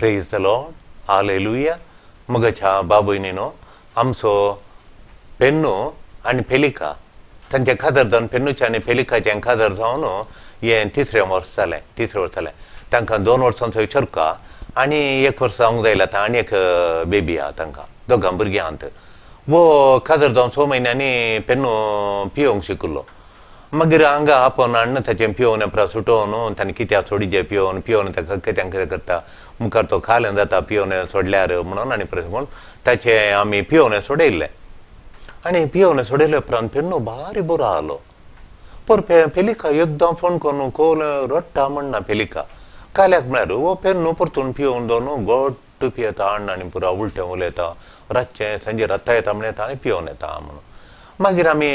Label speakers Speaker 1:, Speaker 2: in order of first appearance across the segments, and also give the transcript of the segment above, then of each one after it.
Speaker 1: Praise the Lord, hallelujah. मगाच्या बाबयनीनो आमचो पेन्नू आनी पेलिका तांचे काजार जावन पेन्नूचें आनी पेलिकाचें काजार जावन हें तिसरें वर्स जालें, तिसरें वर्स जालें. तांकां 2 वर्सांचो चरका आनी 1 वर्स जावंक जाय आतां आनी एक बेबी आहा तांकां, दोगां भुरगीं आहात. वो काजार जावन 6 म्हयन्यांनी पेन्नू पियोवंक शिकिल्लो. मागीर हांगा आपोवन हाडून ताचें पियोवन उपरांत सुटोवन ताणें कित्याक सोडिचें पियोवन पियोवन ताका कित्याक कितें करता मुखार तो खालें जाता पियोवन सोडल्यार म्हणून आनी प्रश्न म्हणून ताचें आमी पियोवन सोडयल्लें. आनी पियोवन सोडयले उपरांत पेन्नू भारी बरो आहलो. पर पेलिका एकदम फोन करून कोल रडटा म्हणना पेलिका काल्याक म्हळ्यार हो पेन्नू परतून पियोवन दोन गोट्ट पियेता हाडून आनी पुरा उलटें उलयता रातचें सांजे रत्ता येता म्हण येता आनी पियोवन येता म्हणून. मागीर आमी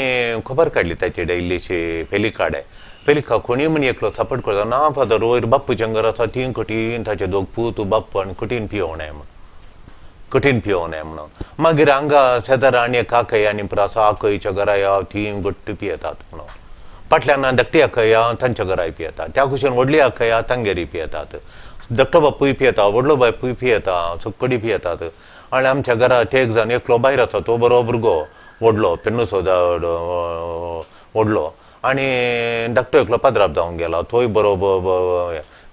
Speaker 1: खबर काडली ताची इल्लीशी पेलिकाडे. पेलिका कोणीय म्हण एकलो सपोर्ट करता ना फादर वयर बाप्पूचें घर आसा ती कठीण ताचे दोग पूत बाप्पू आनी कठीण पियोवणें म्हण, कठीण पियोवणें म्हणून. मागीर हांगा शेजारा आनी एक आकय आनी पुरो आसा आकयच्या घरा या ती घट्ट पियेतात म्हणून. फाटल्यान धाकटी आकय तांच्या घराय पियेतात, त्या कुशीन व्हडली आकय तांगेरी पियेतात, धाकटो बापूय पियेता, व्हडलो बापूय पियेता, सक्कडी पियेतात. आनी आमच्या घरा ते एक जाण एकलो भायर आसा तो बरो भुरगो व्हडलो पेन्नूचो व्हडलो आनी धाकटो एकलो पाद्राप जावंक गेला तोय बरो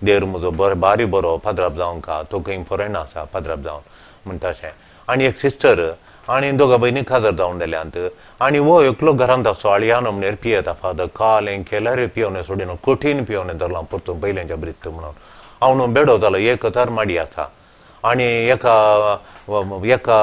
Speaker 1: देर म्हजो बरो बारी बरो पाद्राप जावंक आहा तो खंय फॉरेन आसा पाद्राप जावन म्हणटा अशें. आनी एक सिस्टर आनी दोगां भयणी काजार जावन जाल्यांत. आनी हो एकलो घरांत आसतो आळयान म्हणल्यार पियेता फादर काल हें केल्यार पियोवन सोडिना कठीण पियोवन धरलां परतून पयल्यांच्या ब्रित्त म्हणून. हांव न्हू बेडो जालो 1000 माडी आसा आनी एका एका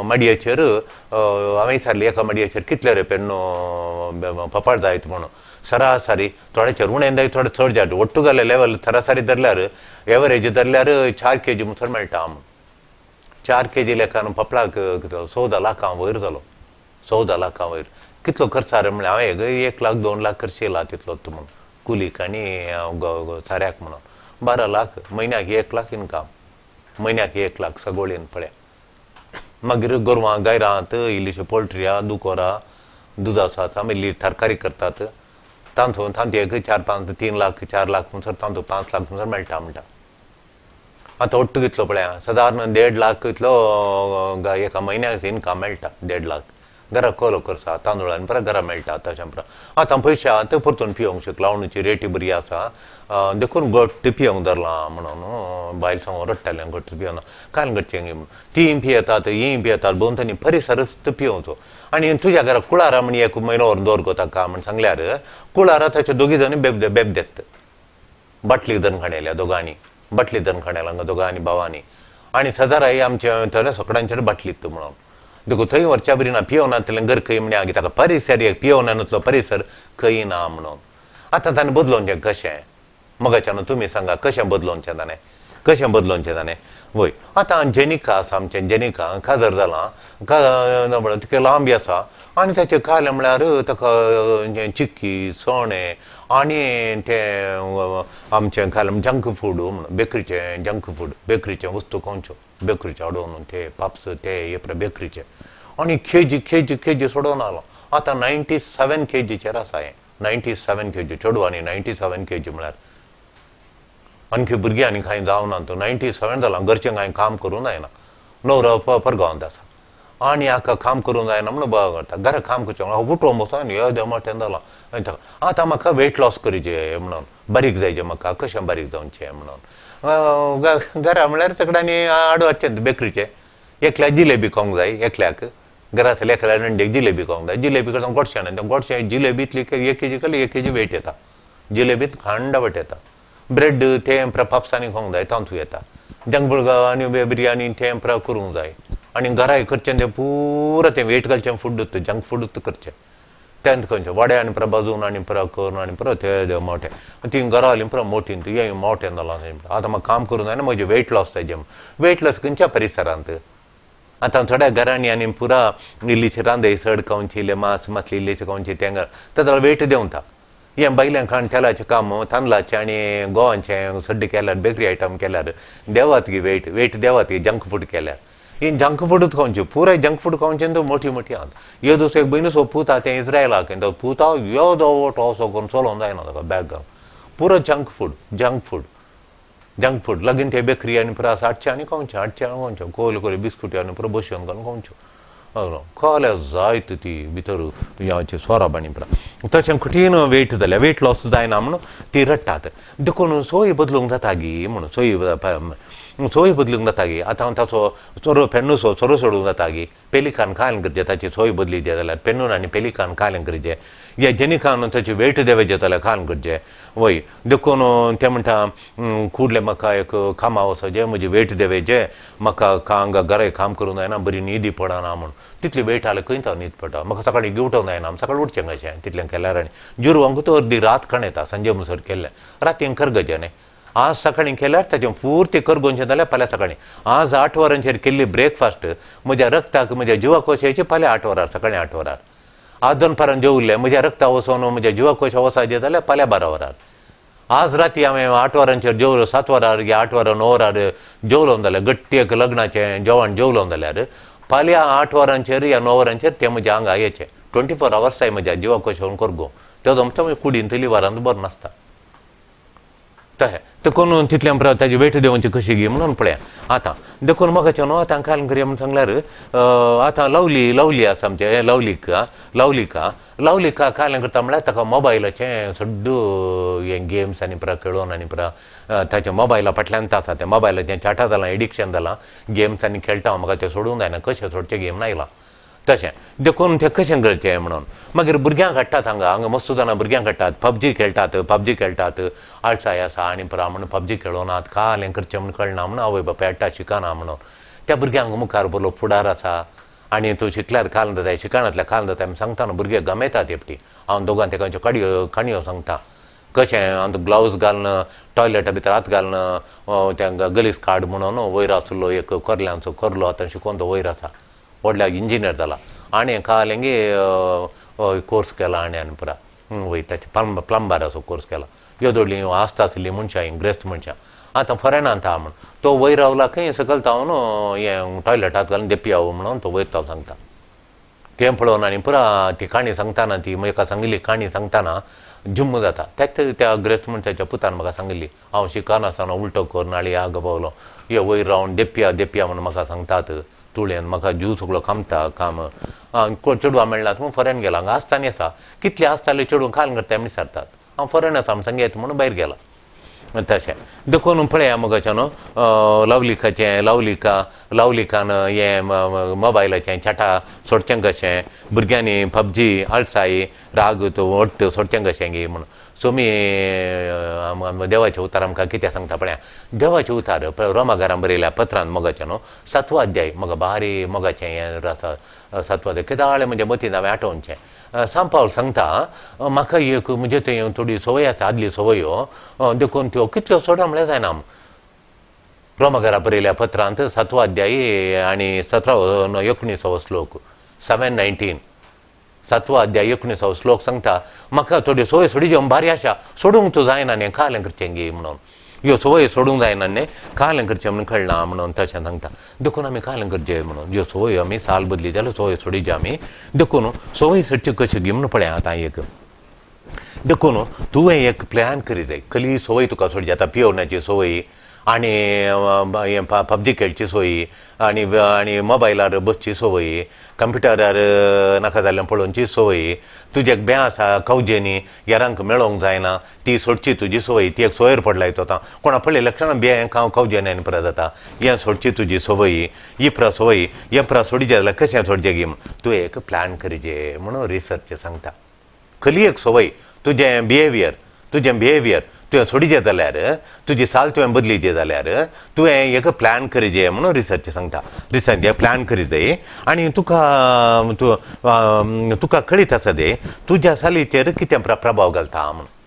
Speaker 1: माडयेचेर हांवें विचारलें एका माडयेचेर कितले रे पेन्नू पपाळ जायत म्हणून. सरासरी थोड्याचेर उणें जाय थोडे चड जाय ಒಟ್ಟು घाले लेवल सरासरी धरल्यार एवरेज धरल्यार 4 केजी मुसर मेळटा म्हणून. 4 केजी लेखान पपळाक 14 लाखां वयर जालो, 14 लाखां वयर. कितलो खर्च रे म्हणल्यार हांवें 1 लाख 2 लाख खर्च येयला तितलो म्हणून कुलीक आनी साऱ्याक म्हणून. 12 लाख म्हयन्याक 1 लाख इनकम, म्हयन्याक 1 लाख सगोळीन पळय. मागीर गोरवां गायरां इल्लीशी पोल्ट्री आहा, दुकोर आहा, दुदाचो आसा, इल्ली तरकारी करतात तांचो तांतू एक 4 5 3 लाख 4 लाख म्हणसर तांतू 5 लाख म्हणसर मेळटा म्हणटा. आतां ಒಟ್ಟು कितलो पळय सादारण 1.5 लाख इतलो एका म्हयन्याक इनकम मेळटा, 1.5 लाख. घरा कोलो करसा तांदूळ आनी परत घरा मेळटा तशें परत. आतां पयशे आहा ते परतून पियोवंक शकला, आवणूची रेटी बरी आसा देखून घट्ट पियोवंक धरलां म्हणून बायल सांगून रडटालें घट्ट पियोना काल घटचें म्हणून. तीं पियेतात हीं पियेतात भोंवतणी परिसरच पियोवचो. आनी तुज्या घरा कुळारा म्हण एक म्हयनो व्हरून दवर गो ताका म्हण सांगल्यार कुळारा ताचे दोगी जाण बेब देत बाटली धरून खाणयल्या दोगांनी, बाटली धरून खाणयला हांगा दोगांनी भावांनी. आनी सदाराय आमच्या थंय सगळ्यांचेर बाटलीत म्हणून देखून थंय व्हरच्या बरी ना पियोवना जातलें घर खंय म्हण ताका परिसर एक पियोवना नुतलो परिसर खंय ना म्हणून. आतां ताणें बदलोवचें कशें मगाच्यान तुमी सांगा कशें बदलोवचें ताणें, कशें बदलोवचें ताणें. वय आतां जेनिका आसा आमचें, जेनिका काजार जालां म्हणून तिका लांबी आसा आनी ताचें खालें म्हळ्यार ताका चिक्की चणे आनी तें आमचें खालें जंक फूड म्हणून बेकरीचें जंक फूड बेकरीचें वस्तू खावच्यो बेकरीचें हाडून ते पाप्स ते हे बेकरीचे आनी केजी केजी केजी सोडोवन आलो. आतां 97 केजीचेर आसा हें, 97 केजी चेडवांनी 97 केजी म्हळ्यार आणखी भुरगीं आनी कांय जावना तो 97 जालां. घरचें कांय काम करूंक जायना, न्हवरो परगांवांत आसा आनी हाका काम करूंक जायना म्हणून बरो करता घरा काम करचें हांव उठोवन बसोन हे मोठ्यान जालां. आतां म्हाका वेट लॉस करचें म्हणून बारीक जायचें म्हाका कशें बारीक जावचें म्हणून घरा म्हळ्यार सगळ्यांनी हाडू हाडचें बेकरीचें. एकल्याक जिलेबी खावंक जाय, एकल्याक घरांतल्या एकल्या नंडेक जिलेबी खावंक जाय, जिलेबी करता गोडशें न्हय गोडशें जिलेबी इतली 1 केजी खाली 1 केजी वेट येता, जिलेबीत खांडावट येता. ब्रेड तें पापसांनी खावंक जाय तांतू येता, जंक फूड आनी बिरयानी तें करूंक जाय. आनी घराय करचें तें पुरा तें वेट घालचें फूड जंक फूड करचें तें खंयचें वडे आनी परत भाजून आनी परत करून आनी परत ते मोठें ती घरा आली परत मोठी हें मोठें जालां. आतां म्हाका काम करूंक जायना म्हजें वेट लॉस जायचें. वेट लॉस खंयच्या परिसरांत आतां थोड्या घरांनी आनी पुरा इल्लीशी रांदय चड खावची इल्लें मांस मातली इल्लीशी खावची तें घर ताका वेट देंवता. हें भायल्यान खाण तेलाचें काम तांदळाचें आनी गोवांचें सड्ड केल्यार बेकरी आयटम केल्यार देवात गी वेट वेट देवात गी जंक फूड केल्यार. ही जंक फूडूच खावचें पुराय जंक फूड खावचें तो मोठी मोठी आहात. येदोसो एक भयणीचो पूत आहा तें इस्रायलाक तो पुता येदो वोटो असो करून चलोवंक जायना ताका बॅग घालून पुरो junk food junk food. Junk food लागीं ते बेकरी आनी पुरो आसा हाडचें आनी खावचें हाडचें आनी खावचें कोले कोले बिस्कुटी आनी पुरो बशेन घालून खावच्यो खाल्यार जायत ती भितर ह्याचे सोरोप आनी पुरो तशें कठीण वेट जाल्यार वेट लॉस जायना म्हणून ती रडटात देखून सोय बदलूंक जाता गी म्हणून सोय सोय बदलूंक जाता गी आतां ताचो चोरो पेन्नूसो चोरो सोडूंक जाता गी पेलिकान खायन करचें ताची सोय बदली जाय जाल्यार पेन्नून आनी पेलिकान खायन करचें या जेनिकान ताची वेट देवाचें जाल्यार खायन करचें वय देखून ते म्हणटा कुडले म्हाका एक कामा वचचें म्हजी वेट देवाचें म्हाका हांगा घरा काम करूंक जायना बरी न्हीद पडना म्हूण तितली वेट आल्या खंय तो न्हीद पडटा म्हाका सकाळीं गिवटोंक जायना सकाळीं उठचें कशें तितलें केल्यार आनी जुरवांक तो अर्दी रात खाण येता सांजे मुसर केल्लें रातीन करगचें न्ही आज सकाळीं केल्यार ताचें पुर्ती करगोवचें जाल्यार फाल्यां सकाळीं आज 8 वरांचेर केल्ली ब्रेकफास्ट म्हज्या रक्ताक म्हज्या जिवाकोश येवची फाल्यां 8 वरार सकाळीं 8 वरार आज दनपारान जेवल्लें म्हज्या रक्ता वचोन म्हज्या जिवाकोश वचायचें जाल्यार फाल्यां 12 वरार आज राती हांवें 8 वरांचेर जेवलो 7 वरार या 8 वरां 9 वरार जेवलो जाल्यार गट्टी एक लग्नाचें जेवण जेवलो जाल्यार फाल्यां 8 वरांचेर या 9 वरांचेर तें म्हज्या आंगा येचें 24 आवर्स जाय म्हज्या जिवाकोश येवन करगो तेजो आमच्या कुडीन लिवरान बरो नासता तशें देखून तितल्या उपरांत ताजी वेट देंवची कशी गी म्हणून पळया आतां देखून म्हाका न्हू आतां काल करया म्हूण सांगल्यार आतां लवली लवली आसा आमचें लवलिका लवलिका लवलिका काल करता म्हळ्यार ताका मोबायलाचें सड्डू हें गेम्स आनी पुरा खेळोन आनी पुरा ताच्या मोबायला फाटल्यान आसा तें मोबायलाचें चाटा जालां एडिक्शन जालां गेम्स आनी खेळटा म्हाका तें सोडूंक जायना कशें सोडचें गेम आयलां तशें देखून तें कशें करचें म्हणून मागीर भुरग्यांक हाडटात हांगा हांगा मस्त जाणां भुरग्यांक हाडटात पबजी खेळटात पबजी खेळटात आळसाय आसा आनी पुरा म्हणून पबजी खेळोनात काल हें करचें म्हूण कळना म्हणून आवय बापाय हाडटा शिकना म्हणून त्या भुरग्यांक मुखार बरो फुडार आसा आनी तूं शिकल्यार काल जाता शिकणांतल्यार काल जाता आमी सांगता न्हू भुरगे गमेतात एकटी हांव दोगां तेकांच्यो काडयो काणयो सांगता कशें हांव ग्लावज घालून टॉयलेटा भितर हात घालून तांकां गलीस काड म्हणून वयर आसलो एक कोरल्यांचो कोरलो आतां शिकोवन तो वयर आसा व्हडल्या इंजिनियर जाला आनी कालेंगे कोर्स केला आनी आनी पुरा वय ताचे प्लंबराचो कोर्स केला येदोडली आसता आसली मनशां ही ग्रेस्त मनशां आतां फॉरेनांत आहा म्हूण तो वयर रावला खंय सकयल तावन हें टॉयलेटांत घालून देपी हांव म्हणून तो वयर ताव सांगता तें पळोवन आनी पुरा ती काणी सांगताना ती एका सांगिल्ली काणी सांगताना जुम्म जाता त्याच त्या ग्रेस्त मनशाच्या पुतान म्हाका सांगिल्ली हांव शिकनासतना उलटो कर नाळी आग पावलो हे वयर रावन देपया देपया म्हणून म्हाका सांगतात तुळेन म्हाका जीव सगळो कामता काम चेडवां मेळनात म्हणून फॉरेन गेला हांगा आसतानी आसा कितले आसताले चेडूं खाल करता आमी विचारतात हांव फॉरेन आसा म्हण सांग येता म्हणून भायर गेला तशें देखून पळया मुगाचें न्हू लवलिकाचें लवलिका लवलिकान हें मोबायलाचें चाटा सोडचें कशें भुरग्यांनी पबजी आळसाय राग वट्ट सोडचें कशें गी म्हणून सो मी देवाचें उतार आमकां कितें सांगता पळया देवाचें उतार रोमागारान बरयल्या पत्रान मोगाचें न्हू 7वो अध्याय म्हाका बारी मोगाचें हें आसा 7वो अध्याय कित्याक म्हज्या मतीन हांवें आठोवचें सांपावल सांगता म्हाका एक म्हणजे थंय थोडी संवय आसा आदली संवयो देखून त्यो कितल्यो सोडा म्हळ्यार जायना रोमागारा बरयल्या पत्रांत 7वो अध्याय आनी 17 19वो श्लोक 7:19 7वो अध्याय 19वो श्लोक सांगता म्हाका थोडी संवय सोडी जेवण भारी आशा सोडूंक तूं जायना न्ही खालें करचें गी म्हणून ह्यो संवय सोडूंक जायना न्ही खालें करचें म्हणून कळना म्हणून तशें सांगता देखून आमी खालें करचें म्हणून ह्यो संवय आमी साल बदली जाल्यार संवय सोडीची आमी देखून संवय सोडची कशी गी म्हणून पळय आतां एक देखून तुवें एक प्लॅन करी जाय कसली संवय तुका सोडची आतां पियोवण्याची संवय आनी पबजी खेळची संवय आनी आनी मोबायलार बसची संवय कंप्युटरार नाका जाल्यार पळोवची संवय तुजें एक बें आसा कवजेनी हेरांक मेळोंक जायना ती सोडची तुजी संवय ती एक सोयर पडला तो आतां कोणा पळय लक्षणां बें कवजेनी आनी पुरा जाता हें सोडची तुजी संवय ही पुरा संवय हें पुरा सोडचे जाल्यार कशें सोडचें गी तूं एक प्लॅन करचें म्हणून रिसर्च सांगता खली एक संवय तुजें बिहेवियर तुजें बिहेवियर तुवें सोडीचें जाल्यार तुजी साल तुवें बदलीचे जाल्यार तुवें एक प्लॅन करचें म्हणून रिसर्च सांगता रिसर्च प्लॅन करी जाय आनी तुका तूं तुका कळीत आसा ते तुज्या सालीचेर कितें प्रभाव घालता म्हणून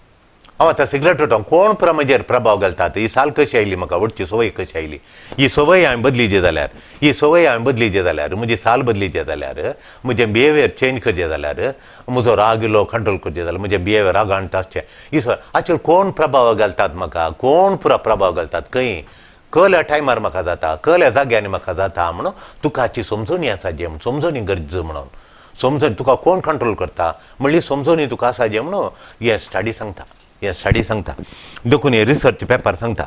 Speaker 1: हांव आतां सिगरेट ओडटा कोण पुरा म्हजेर प्रभाव घालतात ही साल कशी आयली म्हाका ओडची संवय कशी आयली ही संवय हांवें बदलीची जाल्यार ही संवय हांवें बदलीची जाल्यार म्हजी साल बदलीची जाल्यार म्हजें बिहेवियर चेंज करचें जाल्यार म्हजो राग इल्लो कंट्रोल करचें जाल्यार म्हजें बिहेवियर रागान आसचें ही संवय हाचेर कोण प्रभाव घालतात म्हाका कोण पुरा प्रभाव घालतात खंय कल्या टायमार म्हाका जाता कल्या जाग्यांनी म्हाका जाता म्हणून तुका हाची समजणी आसा जे म्हण समजणी गरज म्हणून समजणी तुका कोण कंट्रोल करता म्हणली समजणी तुका आसा जे म्हणून हें स्टडी सांगता हें स्टडी सांगता. देखून हे रिसर्च पेपर सांगता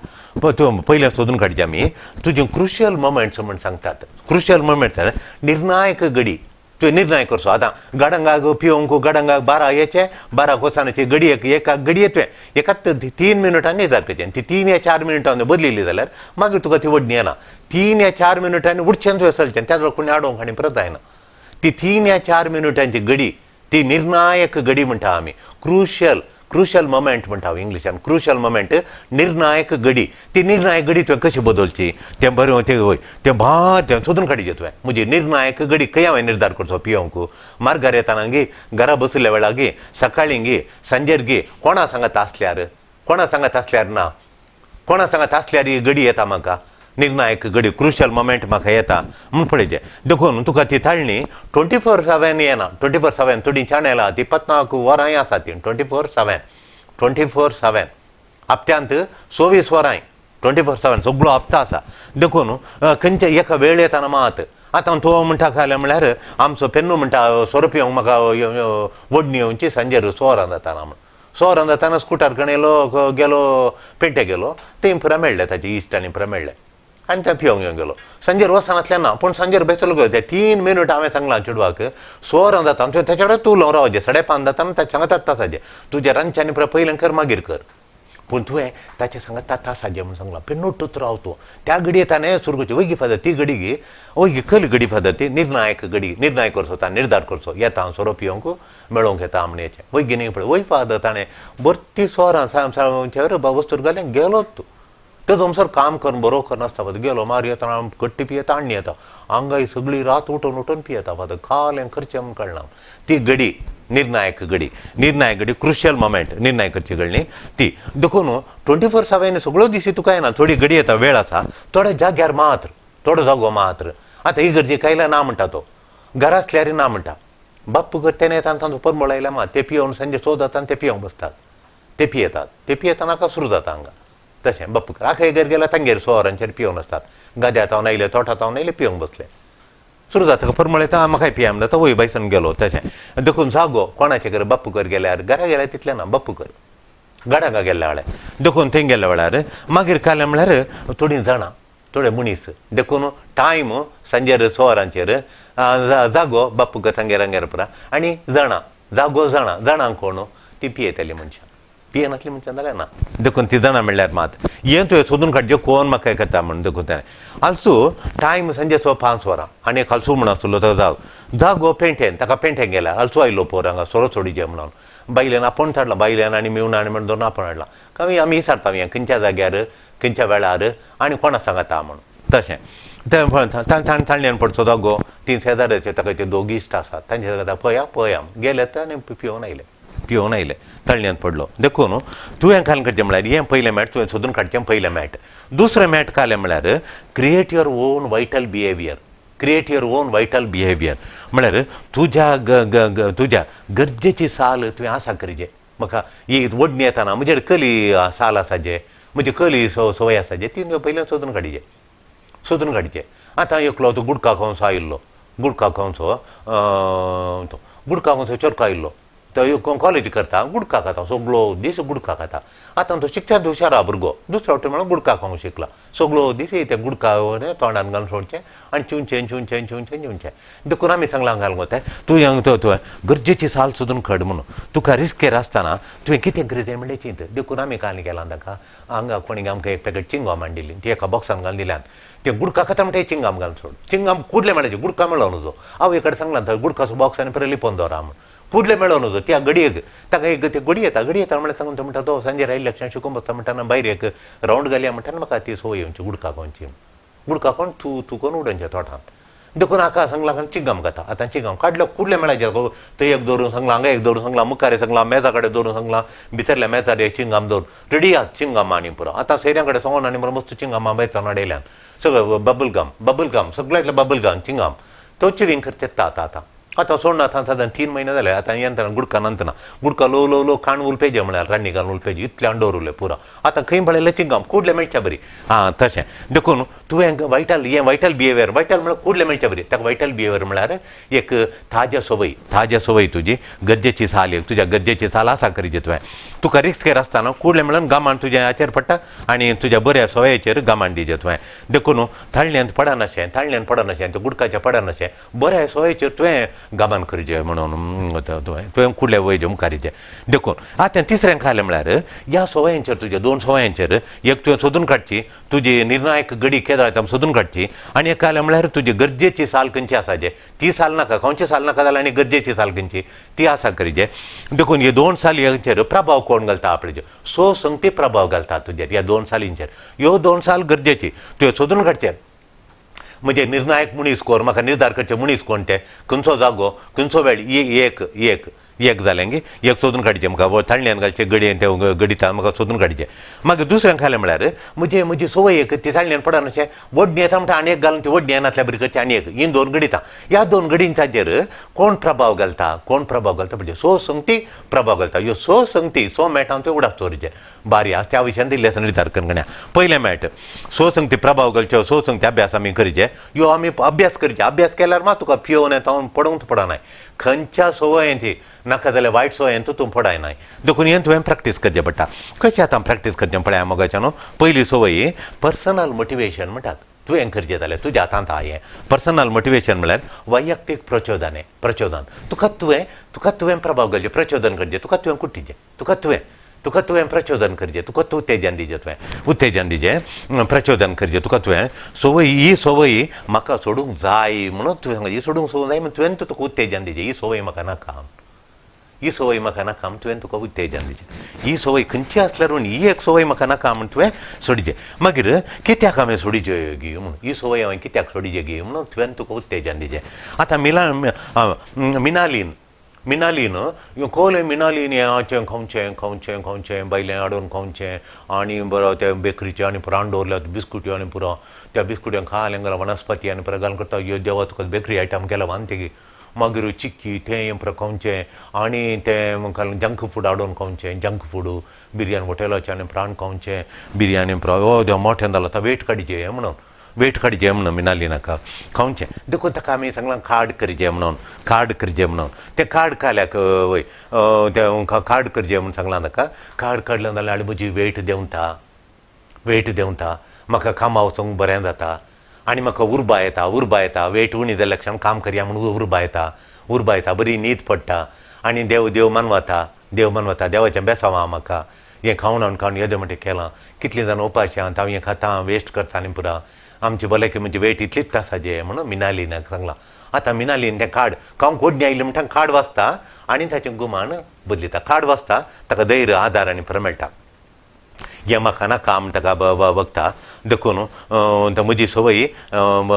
Speaker 1: तूं पयलें सोदून काडचे आमी तुजे क्रुशियल मोमेंट्स म्हण सांगतात. क्रुशियल मोमेंट्स निर्णायक घडी तुवें निर्णय करचो. आतां गाडंगाक पिवंक गाडंगाक 12 येचे 12 कोसानाची घडी एका घडये तुवें एकाच 3 मिनटांनी निर्धार करचें. ती 3 या 4 मिनटां बदलिल्ली जाल्यार मागीर तुका ती वडणी येना. 3 या 4 मिनटांनी उठचें तुवें चलचें, त्याच वेळार कोणी आडोवंक आनी परत जायना. ती 3 या 4 मिनटांची घडी ती निर्णायक घडी म्हणटा आमी. क्रुशियल क्रुशियल मोमेंट म्हणटा हांव इंग्लिशान. क्रुशियल मोमेंट निर्णायक घडी. ती निर्णायक घडी तुवें कशी बदलची तें बरें तें वय तें तें सोदून काडचें तुवें. म्हजी निर्णायक घडी खंय हांवें निर्धार करचो पियोंक मार्गार येतना गी घरा बशिल्ल्या वेळार गी सकाळीं गी सांजेर गी कोणा सांगत आसल्यार कोणा सांगत आसल्यार ना कोणा सांगत आसल्यार ही घडी येता म्हाका निर्णायक घडी क्रुशियल मोमेंट म्हाका येता म्हूण पळयचें. देखून तुका ती ताळणी 24/7 येना. 24/7 थोडीं चॅनलां ती 50 वरांय आसा ती 24/7 24/7 हप्त्यांत 24 वरांय 24/7 सगळो हप्तो आसा. देखून खंयच्या एका वेळ येताना मात आतां तो म्हणटा खालें म्हळ्यार आमचो पेन्नू म्हणटा सोरो पिवंक म्हाका वडणी येवची सांजेर 100 वरां जाताना म्हण 100 वरां जाताना स्कुटर कडेन येयलो गेलो पेंटे गेलो थंय पुरा मेळ्ळें ताचे इश्ट आनी पुरा मेळ्ळें आनी तें पिवंक येवन गेलो. सांजेर वचनासलें ना पूण सांजेर बेसलो गेलो. ते 3 मिनट हांवें सांगलां चेडवाक 100 वरां जाता तुवें तेच्या कडेन तूं उलोवंक रावचें 5:30 जाता ताच्या सांगतात तासाचें तुज्या रांदच्यांनी पुरा पयलें कर मागीर कर पूण तुवें ताच्या सांगता तासाचें म्हूण सांगलां. पेन्नूटच राव तूं त्या घडये ताणें सुरू करची वयगी फादर ती घडी गी वयगी कली घडी फादर ती निर्णायक घडी निर्णय करचो ताणें निर्धार करचो येता हांव सोरो पिवंक मेळोवंक येता म्हण येचें वयगी न्ही पळय वय फादर ताणें भरती 100 वरां वस्तूर घालें गेलो तूं तो थंयसर काम करून बरो करनासता फादर गेलो मार येतना कट्टी पियेता आनी येता हांगा सगळी रात उठून उठून पियेता फादर काल करचें म्हूण कळना. ती घडी निर्णायक घडी निर्णायक घडी क्रुशियल मोमेंट निर्णय करची घडी न्ही ती. देखून 24/7 सगळ्यो दिसी तुका येना. थोडी घडी येता वेळ आसा थोड्या जाग्यार मात्र थोडो जागो मात्र. आतां ही गरजे कायला ना म्हणटा तो घरा आसल्यार ना म्हणटा बाप्पू कर तेणें येता तांचो परमळ आयल्या मात ते पियोवन सांजे 100 जाता ते पियोवंक बसतात ते पियेतात ते पियेतना नाका सुरू जाता हांगा तशें बाप्पू कर आखय घर गेल्यार तांगेर 100 वरांचेर पियोवन आसतात गाद्या तावन आयले तोटा तावन आयले पियोवंक बसले सुरू जाता परमळ येता म्हाकाय पिया म्हणटा वय बायसन गेलो तशें. देखून जागो कोणाचे घर बाप्पू कर गेल्यार घरा गेल्यार तितलें ना बाप्पू कर गाडांगा गेल्ल्या वेळार देखून थंय गेल्ल्या वेळार मागीर कालें म्हळ्यार थोडीं जाणां थोडे मनीस देखून टायम सांजेर 100 वरांचेर जागो बाप्पू कर तांगेर हांगेर पुरा आनी जाणां जागो जाणां जाणां कोण ती पियेतली मनशां पियेनासली मनशां जाल्यार ना. देखून ती जाणां म्हणल्यार मात हें तुवें सोदून काडचें कोण म्हाका करता म्हूण. देखून तेणें आलसू टायम सांजे 5 वरां आनी एक आलसू म्हूण आसलो तो जागो जागो पेंटेन ताका पेंटेन गेल्यार आलसू आयलो पोर हांगा सोरो सोडीचें म्हणून बायल्यान आपोवन हाडला बायल्यान आनी मेवणा आनी म्हण धरून आपोवन हाडला कांय आमी विचारता हें खंयच्या जाग्यार खंयच्या वेळार आनी कोणा सांगता म्हूण तशें तें ताणें पडचो जागो 3 शेजाऱ्याचे ताका ते दोग इश्ट आसात तांचे सांगता पळया पळया गेले तर आनी पिवन आयले पिवन आयले तळण्यांत पडलो. देखून तुवें घालून करचें म्हळ्यार हें पयलें मॅट तुवें सोदून काडचें पयलें मॅट. दुसरें मॅट घालें म्हळ्यार create your own vital behaviour. Create your own vital behaviour म्हळ्यार तुज्या तुज्या गरजेची साल तुवें आसा करचे. म्हाका ही वडणी येताना म्हजेर कली साल आसा जे म्हजी कली संवय आसा जे ती तुवें पयलें सोदून काडचे सोदून काडचे. आतां एकलो तो गुडका खावंचो आयिल्लो गुडका खावचो तो गुडका खावचो चोरको आयिल्लो तो कॉलेज करता गुडका खाता सगळो दीस गुडका खाता. आतां तो शिक्षण हुशार भुरगो दुसऱ्या वटेन म्हणून गुडका खावंक शिकला सगळो दीस ते गुडका तोंडान घालून सोडचें आनी चिवचें चिवचें चिवचें चिवचें. देखून आमी सांगलां घालूंक वता तुवें तुवें गरजेची साल सोदून काड म्हणून तुका रिस्केर आसतना तुवें कितें गरजें म्हणलें चिंत. देखून आमी काल केलां ताका हांगा कोणी आमकां एक पॅकेट चिंगम हाडिल्ली ती एका बॉक्सान घालून दिल्यान ते गुडका खाता म्हणटा चिंगाम घालून सोड चिंगाम कुडलें म्हणल्यार गुडका मेळोवन नजो हांव एक कडेन सांगलां थंय गुडकाचो बॉक्स आनी पयलीं लिपोवन दवरा म्हूण कुडलें मेळोवन नजो त्या घडयेक ताका एक ते घडी येता घडी येता म्हणल्यार सांगून तो म्हणटा तो सांजेर आयिल्ल्या लक्षां शिकून बसता म्हणटा भायर एक रावंड घालया म्हणटा म्हाका ती संवय येवची गुडका खावची गुडका खावन तूं तूं करून उडोवचें तोटांत. देखून हाका सांगलां चिंगम खाता आतां चिंगम काडलो कुडलें मेळाचें थंय एक दवरून सांगलां हांगा एक दवरून सांगलां मुखार सांगलां मेजा कडेन दवरून सांगलां भितरल्या मेजार एक चिंगम दवरून रेडी आहात चिंगम आनी पुरो. आतां सैऱ्यां कडेन सांगून आनी मस्त चिंगमां भायर चालून हाडयल्यान सगळें बबल गम बबल गम सगळ्यांतलें बबल गम चिंगम तो चिवींग करता आतां आतां आतां सोडना आतां सादारण 3 म्हयने जाले आतां यंत्रणा गुडका नंतना गुडका लो लो लो काण उलपेजे म्हळ्यार रान्नी घालून उलपेजे इतलें अंडोर उरलें पुरा आतां खंय पळयलें चिंगाम कुडलें मेळच्या बरी आं तशें देखून तुवें वायटल हें वायटल बिहेवियर वायटल म्हळ्यार कुडलें मेळच्या बरी ताका वायटल बिहेवियर म्हळ्यार एक ताज्या संवय ताज्या संवय तुजी गरजेची साल एक तुज्या गरजेची साल आसा करीजे तुवें तुका रिस्केर आसतना कुडलें म्हणून गामान तुज्या हाचेर पडटा आनी तुज्या बऱ्या सवयेचेर गामान दिजे तुवें देखून थाळण्यांत पडनाशें थाळण्यांत पडनाशें ते गुडकाचें पडनाशें बऱ्या सवयेचेर तुवें गामान करचें म्हणून तुवें तुवें कुडले वयजे मुखारीचें देखून आतां तिसरें खालें म्हळ्यार ह्या सवयांचेर तुज्या 2 सवयांचेर एक तुवें सोदून काडची तुजी निर्णायक गडी केदळ येता सोदून काडची आनी एक खालें म्हळ्यार तुजी गरजेची साल खंयची आसा जे ती साल नाका खंयची साल नाका जाल्यार आनी गरजेची साल खंयची ती आसा करीजे देखून हे 2 सालींचेर प्रभाव कोण घालता आपल्याचेर सो संगती प्रभाव घालता तुजेर ह्या 2 सालींचेर ह्यो 2 साल गरजेची तुवें सोदून काडचे म्हणजे निर्णायक मनीस कोण म्हाका निर्धार करचे मनीस कोण ते खंयचो जागो खंयचो वेळ एक एक एक जालें गी एक सोदून काडचें म्हाका थाळण्यान घालचें गडयेन ते गडिता म्हाका सोदून काडचें मागीर दुसऱ्यान खालें म्हळ्यार म्हजे म्हजी संवय एक ती थाळण्यान पडनाशें वडणी येता म्हणटा आनी एक घालून ती वडणी येनातल्या बरी करची आनी एक ही 2 गडितां ह्या 2 गडींचेर कोण प्रभाव घालता कोण प्रभाव घालता म्हणजे सो संगती प्रभाव घालता ह्यो सो संगती सो मेटां त्यो उडास दवरचें बारी आसा त्या विशयान दिल्लें आसा निर्धार करून पयलें मेट सो संगती प्रभाव घालच्यो सो संगती अभ्यास आमी करचे ह्यो आमी अभ्यास करचे अभ्यास केल्यार मात तुका पियोवन येता पडूंक पडनाय खंयच्या संवयेन ती नाका जाल्यार वायट संवयेन तूं पडायनाय देखून हें तुवें प्रॅक्टीस करचें पडटा कशें आतां प्रॅक्टीस करचें पळया मोगाच्यान न्हू पयली संवय पर्सनल मोटिवेशन म्हणटात तुवें करचें जाल्यार तुज्या हातांत आहा हें पर्सनल मोटिवेशन म्हळ्यार वैयक्तीक प्रचोदन प्रचोदन तुका तुवें तुका तुवें प्रभाव घालचें प्रचोदन करचें तुका तुवें कुट्टीचें तुका तुवें प्रचोदन करचें तुका तूं उत्तेजन दिजें तुवें उत्तेजन दिजें प्रचोदन करचें तुका तुवें संवय ही संवय म्हाका सोडूंक जाय म्हणून तुवें ही सोडूंक सोडूंक जाय म्हणून तुवें तुका उत्तेजन दिजें ही संवय म्हाका नाका ही संवय म्हाका नाका म्हण तुवें तुका उत्तेजन दिचें ही संवय खंयची आसल्यार म्हूण ही एक संवय म्हाका नाका म्हण तुवें सोडिचें मागीर कित्याक हांवें सोडिचे गी म्हूण ही संवय हांवें कित्याक सोडिचे गी म्हणून तुवें तुका उत्तेजन दिचें आतां मिनालीन मिनालीन कोले मिनालीन हें हाचें खावचें खावचें खावचें बायलें हाडून खावचें आनी बरो ते बेकरीचें आनी पुराण दवरल्यात बिस्कुट्यो आनी पुरो त्या बिस्कुट्यांक खालें घाल वनस्पती आनी पुरो घालून करता ह्यो देवा तुका बेकरी आयटम केला वानतेगी मागीर चिक्की तें पुरो खावचें आनी तें जंक फूड हाडून खावचें जंक फूड बिरयानी हॉटेलाचें आनी प्राण खावचें बिरयानी पुरो ओ देवा मोठ्यान जालो आतां वेट काडचें म्हणून वेट काडचें म्हणून मिनाली नाका खावचें देखून ताका आमी सांगलां कार्ड करचें म्हणून कार्ड करचें म्हणून तें कार्ड खाल्याक वय तें कार्ड करचें म्हणून सांगलां ताका कार्ड काडलें जाल्यार आनी म्हजी वेट देंवता वेट देंवता म्हाका कामा वचूंक बरें जाता आनी म्हाका उर्बा येता उर्बा येता वेट उणी जाल्ल्या क्षण काम करया म्हणून उर्बा येता उर्बा येता बरी न्हीद पडटा आनी देव देव मानवता देव मानवता देवाचें बेसांव आहा म्हाका हें खावन हाडून खावन येदें म्हणटा केलां कितलीं जाणां उपाशी आहा हांव हें खाता वेस्ट करता आनी पुरा आमची भलायकी म्हणजे वेट इतलीच आसा जे म्हणून मिनालीनाक सांगलां आतां मिनालीन तें कार्ड खावंक ओडणी आयली म्हणटा कार्ड वाचता आनी ताचें गुमान बदलिता कार्ड वाचता ताका धैर्य आदार आनी पुरो मेळटा हें म्हाका नाका म्हण ताका बगता देखून म्हजी संवय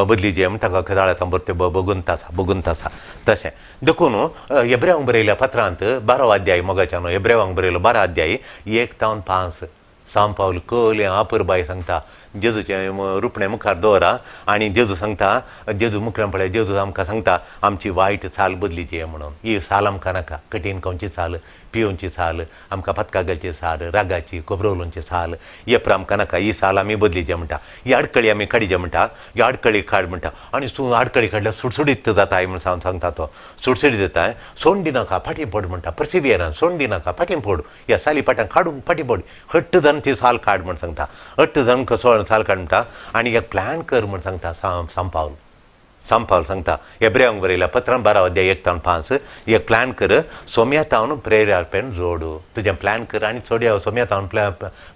Speaker 1: बदली जे म्हण ताका जाळ्या बरें तें बगून आसा बगून आसा तशें देखून एब्रेवांक बरयल्या पत्रांत 12 अध्याय मोगाच्यान एब्रेवांक बरयलो 12 अध्याय 1 तावन 5 सांव पावल कलें आपुरबाय सांगता जेजूचें रुपणें मुखार दवरा आनी जेजू सांगता जेजू मुखार पळय जेजू आमकां सांगता आमची वायट चाल बदलीची म्हणून ही साल आमकां नाका कठीण खावची साल पियोवची साल आमकां पतका घालची साल रागाची कोबरोवची साल येप्र आमकां नाका ही साल आमी बदलीचे म्हणटा ही आडकळी आमी काडीचे म्हणटा ही आडकळी काड म्हणटा आनी तूं आडकळी काडल्यार सुडसुडीत जाता म्हणून सांगता तो सुडसुडीत जाता सोंड दिनाका फाटीं पड म्हणटा पर्सिवियरन्स सोंड दिनाका फाटीं पड ह्या साली पाट्यान काडून फाटीं पड हट्ट जावन ती साल काड म्हण सांगता हट्ट जावन कसो साल काड म्हणटा आनी एक प्लॅन कर म्हण सांगता सांव पावल सांगता एब्रेवांक बरयल्या पत्रान 12 अध्याय 1 तावन 5 एक प्लॅन कर सोम्या तावन प्रेरार्पण जोडू तुजें प्लॅन कर आनी चोडया सोम्या तावन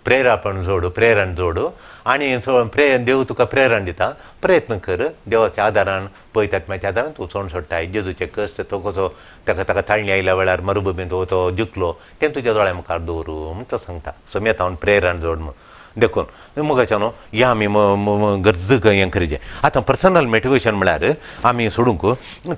Speaker 1: प्रेरार्पण जोडू प्रेरण जोडू आनी देव तुका प्रेरण दिता प्रयत्न कर देवाच्या आदारान पळयतात म्हाज्या आदारान तूं सोंड सोडटाय जेजूचे कश्ट तो कसो ताका ताका ताळणी आयल्या वेळार मरुभुमींत तो जिखलो तें तुज्या दोळ्या मुखार दवरू म्हण तो सांगता सोम्या तावन प्रेरण जोड म्हण. देखून मोगाच्या न्हू ह्या आमी गरज हें करचें. आतां पर्सनल मोटिवेशन म्हळ्यार आमी सोडूंक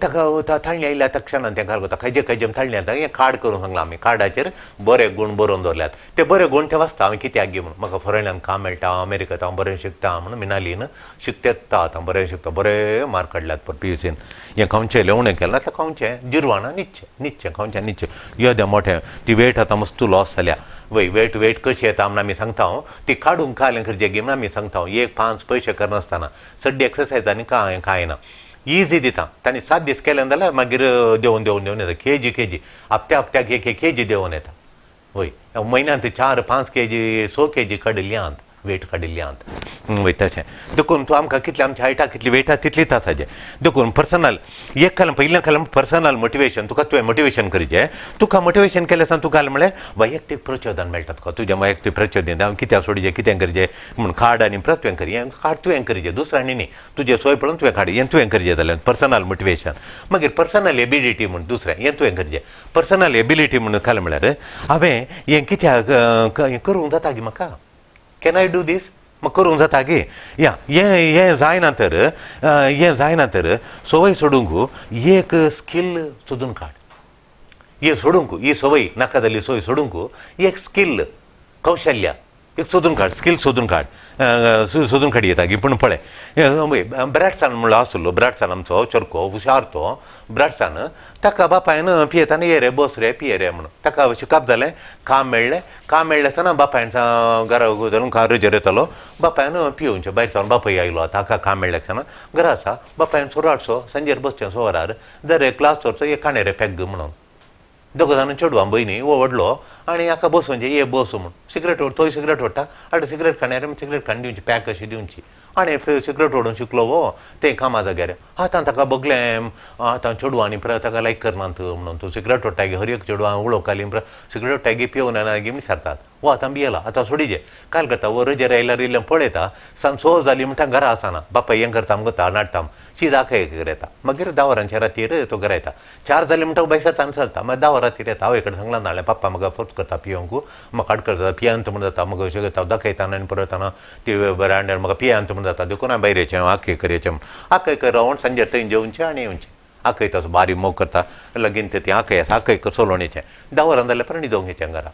Speaker 1: ताका थाळणी आयल्या तक्षणान तें घालता खंयचे खंयचे थाळणी आयता हें कार्ड करूंक सांगलां आमी कार्डाचेर बरे गूण बरोवन दवरल्यात ते बरे गूण ते वाचता हांवें कित्याक गे म्हणून म्हाका फॉरेनान काम मेळटा अमेरिकांत हांव बरें शिकता म्हणून मिनालीन शिकता आतां बरें शिकता बरे मार्क काडल्यात पर PUCन हें खावचें लेवणें केलें जाल्यार खावचें जिरवाणां न्हिदचें न्हिदचें खावचें न्हिदचें येदें मोठें ती वेट आतां मस्त लॉस जाल्या वय वेट वेट कशी येता म्हण आमी सांगता हांव ती काडूंक कालें करचें गे म्हण आमी सांगता हांव एक 5 पयशे करनासतना सड्डी एक्सरसायज आनी कांय कांय ना इजी दिता तांणी 7 दीस केलें जाल्यार मागीर देंवन देंवन देंवन येता केजी केजी हप्त्या हप्त्याक 1 1 केजी देंवन येता वय म्हयन्यांत 4 5 केजी 6 केजी काडिल्ली आंत वेट काडिल्ली आंत वय तशें देखून तूं आमकां कितलें आमच्या हायटा कितली वेटा तितलीच आसाचें. देखून पर्सनल एक खालें पयलें खालें पर्सनल मोटिवेशन तुका तुवें मोटिवेशन करचें तुका मोटिवेशन केलें आसतना तुका म्हळ्यार वैयक्तीक प्रचोदन मेळटा तुका तुजें वैयक्तीक प्रचोदन हांवें कित्याक सोडचें कितें करचें म्हूण कार्ड आनी परत तुवें कर हें कार्ड तुवें करचें दुसऱ्यांनी न्ही तुजें सोय पळोवन तुवें काड हें तुवें करचें जाल्यार पर्सनल मोटिवेशन. मागीर पर्सनल एबिलिटी म्हूण दुसरें हें तुवें करचें पर्सनल एबिलिटी म्हूण खालें म्हळ्यार हांवें हें कित्याक हें करूंक जाता गी म्हाका can I do these म्हाका करूंक जाता गे या हें हें जायना तर हें जायना तर संवय सोडूंक एक स्कील सोदून काड हें सोडूंक ही संवय नाका जाल्ली संवय सोडूंक एक स्कील कौशल्य एक सोदून काड स्कील सोदून काड सोदून काड येता गी. पूण पळय ब्रॅडसान म्हणलो आसलो ब्रॅडसान आमचो चरको हुशार तो ब्रॅडसान ताका बापायन पियेताना ये रे बस रे पिये रे म्हणून ताका शिकप जालें काम मेळ्ळें काम मेळ्ळें आसतना बापायन घरा धरून रजेर येतालो बापायन पियोवचें भायर सावन बापूय आयलो आतां हाका काम मेळ्ळें आसतना घरा आसा बापायन सोरो हाडचो सांजेर बसचें 6 वरार दर एक ग्लास दवरचो एक काणें रे पेग म्हणून दोग जाणां चेडवां भयणी हो व्हडलो आनी हाका बसोवचें ये बस म्हूण सिगरेट ओड तोय सिगरेट ओडटा आनी सिगरेट खाण्यार सिगरेट खाण दिवची पॅक अशी दिवची आनी सिगरेट ओडून शिकलो हो तें कामा जाग्यार आतां ताका बगलें आतां चेडवांनी परत ताका लायक करनात म्हणून तूं सिगरेट ओडटा गे हर एक चेडवां उलोवंक घाली सिगरेट ओडटा गे पिवन येना गे विचारतात हो आतां भियेला आतां सोडिजे काल करता हो रजेर आयल्यार इल्लें पळयता सांज 6 जाली म्हणटा घरा आसना बापाय हें करता आमकां नाडटा शीत आखय येता मागीर 10 वरांच्या रातीर तो घरा येता 4 जाली म्हणटा भायर सरता आनी चलता मागीर 10 वरां येता आवय कडेन सांगलां नाल्यार पप्पा म्हाका फोर्स करता पियोंक म्हाका आड करता पियांत म्हण जाता म्हाका अशें करता दाखयताना आनी परत ती बरें आनी म्हाका पियांत म्हण जाता देखून हांवें भायर येचें आखय कर येचें आखय कर रावन सांजेर थंय जेवचें आनी येवचें आखय तसो बारीक मोग करता लगीन ते आखय आसा आखय कर चलोवन येचें 10 वरां जाल्यार परत न्हिदोवंक येचें घरा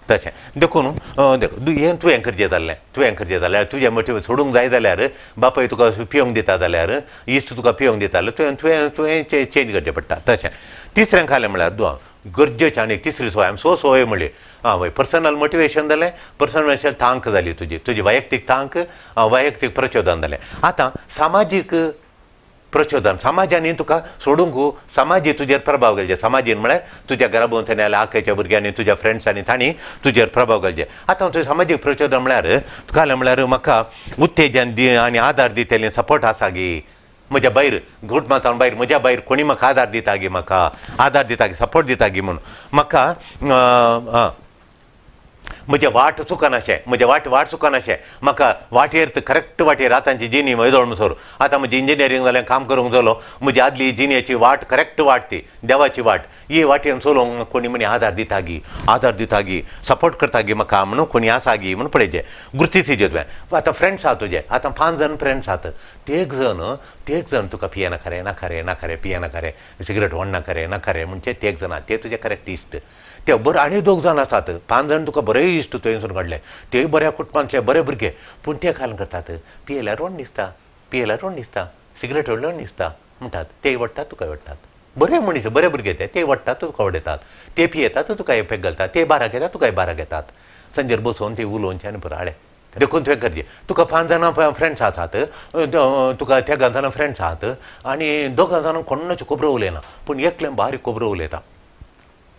Speaker 1: तशें. देखून हें तुवें करचें जाल्लें तुवें करचें जाल्यार तुजें मोटिवेशन सोडूंक जाय जाल्यार बापाय तुका पियोंक दिता जाल्यार इश्ट तुका पियोंक दिता जाल्यार तुवें तुवें तुवें चेंज करचें पडटा तशें. तिसरें खालें म्हळ्यार गरजेचें आनी एक तिसरी संवय आमी 6 संवय म्हणली आं वय पर्सनल मोटिवेशन जालें पर्सनल तांक जाली तुजी तुजी वैयक्तीक तांक वैयक्तीक प्रचोदन जालें. आतां सामाजीक प्रचोदन समाजांनी तुका सोडूंक समाजी तुजेर प्रभाव घालचे समाजीन म्हळ्यार तुज्या घरा भोंवतणी आयल्या आख्याच्या भुरग्यांनी तुज्या फ्रेंड्सांनी तांणी तुजेर प्रभाव घालचे. आतां तुजें सामाजीक प्रचोदन म्हळ्यार तुका म्हळ्यार म्हाका उत्तेजन दी आनी आदार दितलें सपोर्ट आसा गी म्हज्या भायर घुट मातान भायर म्हज्या भायर कोणी म्हाका आदार दिता गी म्हाका आदार दिता गी सपोर्ट दिता गी म्हणून म्हाका म्हजें वाट चुकनाशें म्हजें वाट वाट चुकनाशें म्हाका वाटेर करेक्ट वाटेर आतांची जिणी म्हजो म्हणसर आतां म्हजी इंजिनियरींग जालें काम करूंक जालो म्हजी आदली जिणेची वाट करेक्ट वाट ती देवाची वाट ही वाटेन चलोवंक कोणी म्हणी आदार दिता गी आदार दिता गी सपोर्ट करता गी म्हाका म्हणून कोणी आसा गी म्हणून पळयचें गुर्तीचें तुवें आतां फ्रेंड्स आहा तुजे आतां 5 जाण फ्रेंड्स आहात तेग जण तुका पियेना खरें ना खरें ना खरें पियेना खरें सिगरेट ओडना खरें ना खरें म्हणजे तेग जाणां ते तुजे करेक्ट इश्ट ते बरें आनी 2 जाण आसात 5 जाण तुका बरे इश्ट थंयसून काडले तेय बऱ्या कुटुंबांतले बरे भुरगे पूण ते खाल करतात पियेल्यार रोड दिसता पियेल्यार रोड दिसता सिगरेट ओडल्यार दिसता म्हणटात ते वडटात तुका वडटात बरे मनीस बरे भुरगे ते वडटात तुका वडयतात ते पियेतात तुका एफेक्ट घालतात ते बाराक येतात तुकाय बाराक येतात सांजेर बसोवन ते उलोवचे आनी पराळे. देखून तुवें करचें तुका 5 जाणां फ्रेंड्स आसात तुका 3 जाणां फ्रेंड्स आहात आनी 2 जाणां कोणाच्यो खबरो उलयना पूण एकलें बारीक खबरो उलयता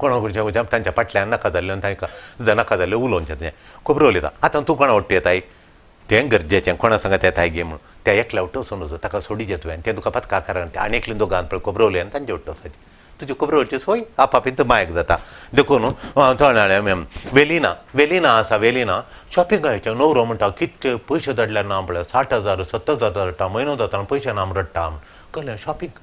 Speaker 1: कोणा तांच्या फाटल्यान नाका जाल्लें तांकां नाका जाल्लें उलोवचें तें खबरो उलयता. आतां तूं कोणा वट्टी येताय तें गरजेचें कोणा सांगत येताय गे म्हणून त्या एकल्या वट्ट वचून वचो ताका सोडिचें तुवें तें तुका पत्का कारण आनी एकलें दोगान पळय खबरो उलय आनी तांचे वट्ट वचपाचें तुज्यो खबरो वचची सोय आपापींत मायक जाता. देखून वेलिना वेलिना आसा वेलिना शॉपिंगाचें न्हवरो म्हणटा कितले पयशे धाडल्यार ना पळय 60,000 70,000 रडटा म्हयनो जाता पयशे ना रडटा कळ्ळें शॉपिंग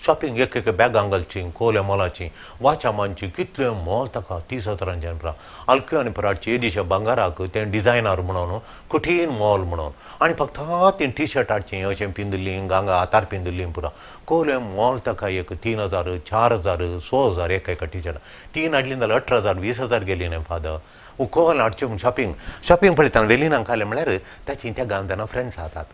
Speaker 1: शॉपिंग एक एक बॅगां घालची कोल्या मोलाची वाचा मानची कितले मोल ताका 30,000 पुरा आलक्यो आनी पराडची येदिशा भांगाराक तें डिजायनर म्हणून कठीण मोल म्हणून आनी फक्त ती टी शर्ट हाडची अशें पिंदुल्ली गांगा हातार पिंदुल्ली पुरा कोले मोल ताका एक 3,000 4,000 6,000 एका एका टी शर्ट 3 हाडली जाल्यार 18,000 20,000 गेली न्ही फादर. कोल हाडचें म्हूण शॉपिंग शॉपिंग पळयतना वेलिनाक खालें म्हळ्यार ताची त्या गांव फ्रेंड्स आसात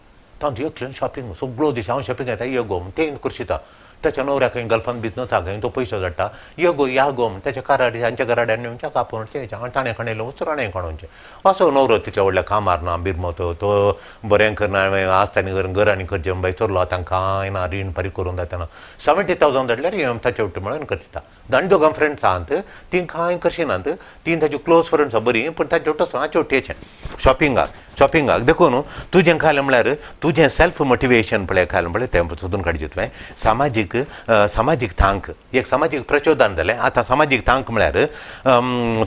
Speaker 1: तांचो एकल्यान शॉपिंग सगळो दीस हांव शॉपिंग येता यो गो म्हण तें करशिता ताच्या न्हवऱ्याक खंय गल्फान बिजनस आहा खंय तो पयसो धाडटा यो गो या गो म्हण ताच्या काराडी हांच्या घराड्यान येवचें कापून आनी ताणें खणयलें वचून राणें खणोवचें असो न्हवरो तितल्या व्हडल्या कामार ना बिरमो तो बरें करना आसतानी घर आनी करचें बाय चोरलो आतां कांय ना रीण फारीक करूंक जाता 70,000 धाडल्यार ताचे वटेन म्हणून करता. आनी दोगां फ्रेंड्स आहात तीं कांय करशिनात तीं ताची क्लोज फ्रेंड्स आहा बरीं पूण ताचे वटेन हाचे वटेचें शॉपिंगाक शॉपिंगाक देखून तुजें खालें म्हळ्यार तुजें सेल्फ मोटिवेशन पळय खालें म्हळ्यार तें सोदून काडचें तुवें सामाजीक सामाजीक थांक एक सामाजीक प्रचोदन जालें. आतां सामाजीक थांक म्हळ्यार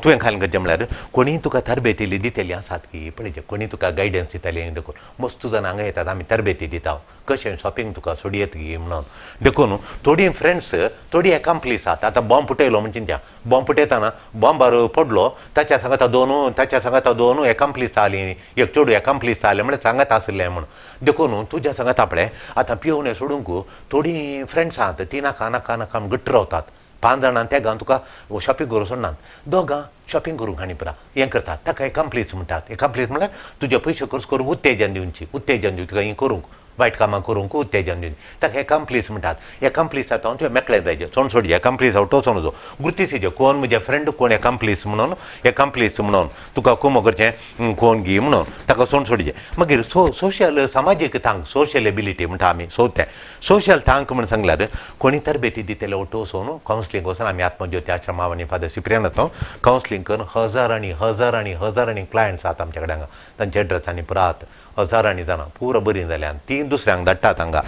Speaker 1: तुवें खालें करचें म्हळ्यार कोणीय तुका तरबेती दितली आसात की पळयचें कोणी तुका गायडन्स दिताली देखून मस्त जाणां हांगा येतात आमी तरबेती दिता कशें शॉपिंग तुका सोडयेत गी म्हणून देखून थोडीं फ्रेंड्स थोडीं एकाम्प्लीस आसात. आतां बॉम्ब फुटयलो म्हण चिंत्या बॉम्ब फुटयतना बॉम्बार पडलो ताच्या सांगाता दोन ताच्या सांगाता दोन एकाम्प्लीस आली एक चेडूं एकाम्प्लीस आलें म्हळ्यार सांगात आसलें म्हणून देखून तुज्या सांगाता पळय आतां पिवणे सोडूंक थोडीं फ्रेंड्स आहात ती नाका नाका नाका घट्ट रावतात 5 जाणां तेगां तुका शॉपिंग करूंक सोडनात दोगां शॉपिंग करूंक हाणी पुरा हें करतात ताका एकाम्प्लीस म्हणटात. एकाम्प्लीस म्हळ्यार तुजे पयशे खर्च करूंक उत्तेजन दिवची उत्तेजन दिवची तुका हें करूंक वायट कामां करूंक उत्तेजन दिवची ताका एकाम्प्लीस म्हणटात. एकाम्प्लीस आतां तुवें मेकळें जायचें सोण सोडचें एकाम्प्लीस हांव टोचोन वचो गुर्तीचें कोण म्हजें फ्रेंड कोण एकाम्प्लीस म्हणून एकाम्प्लीस म्हणून तुका कुमो करचें कोण गी म्हणून ताका सोण सोडचें. मागीर सोशल सामाजीक थांक सोशल एबिलिटी म्हणटा आमी सोदतें सोशल थांक म्हण सांगल्यार कोणी तरबेती दितले ओटो वचून कावन्सिलींग वचून आमी आत्मज्योती आश्रमा आनी फादर सिप्रियन आसा कावन्सिलींग करून हजारांनी हजारांनी हजारांनी क्लायंट्स आहात आमच्या कडेन हांगा तांचे एड्रेस आनी पुरात हजारांनी जाणां पुरो बरीं जाल्यान तीं दुसऱ्यांक धाडटात हांगा.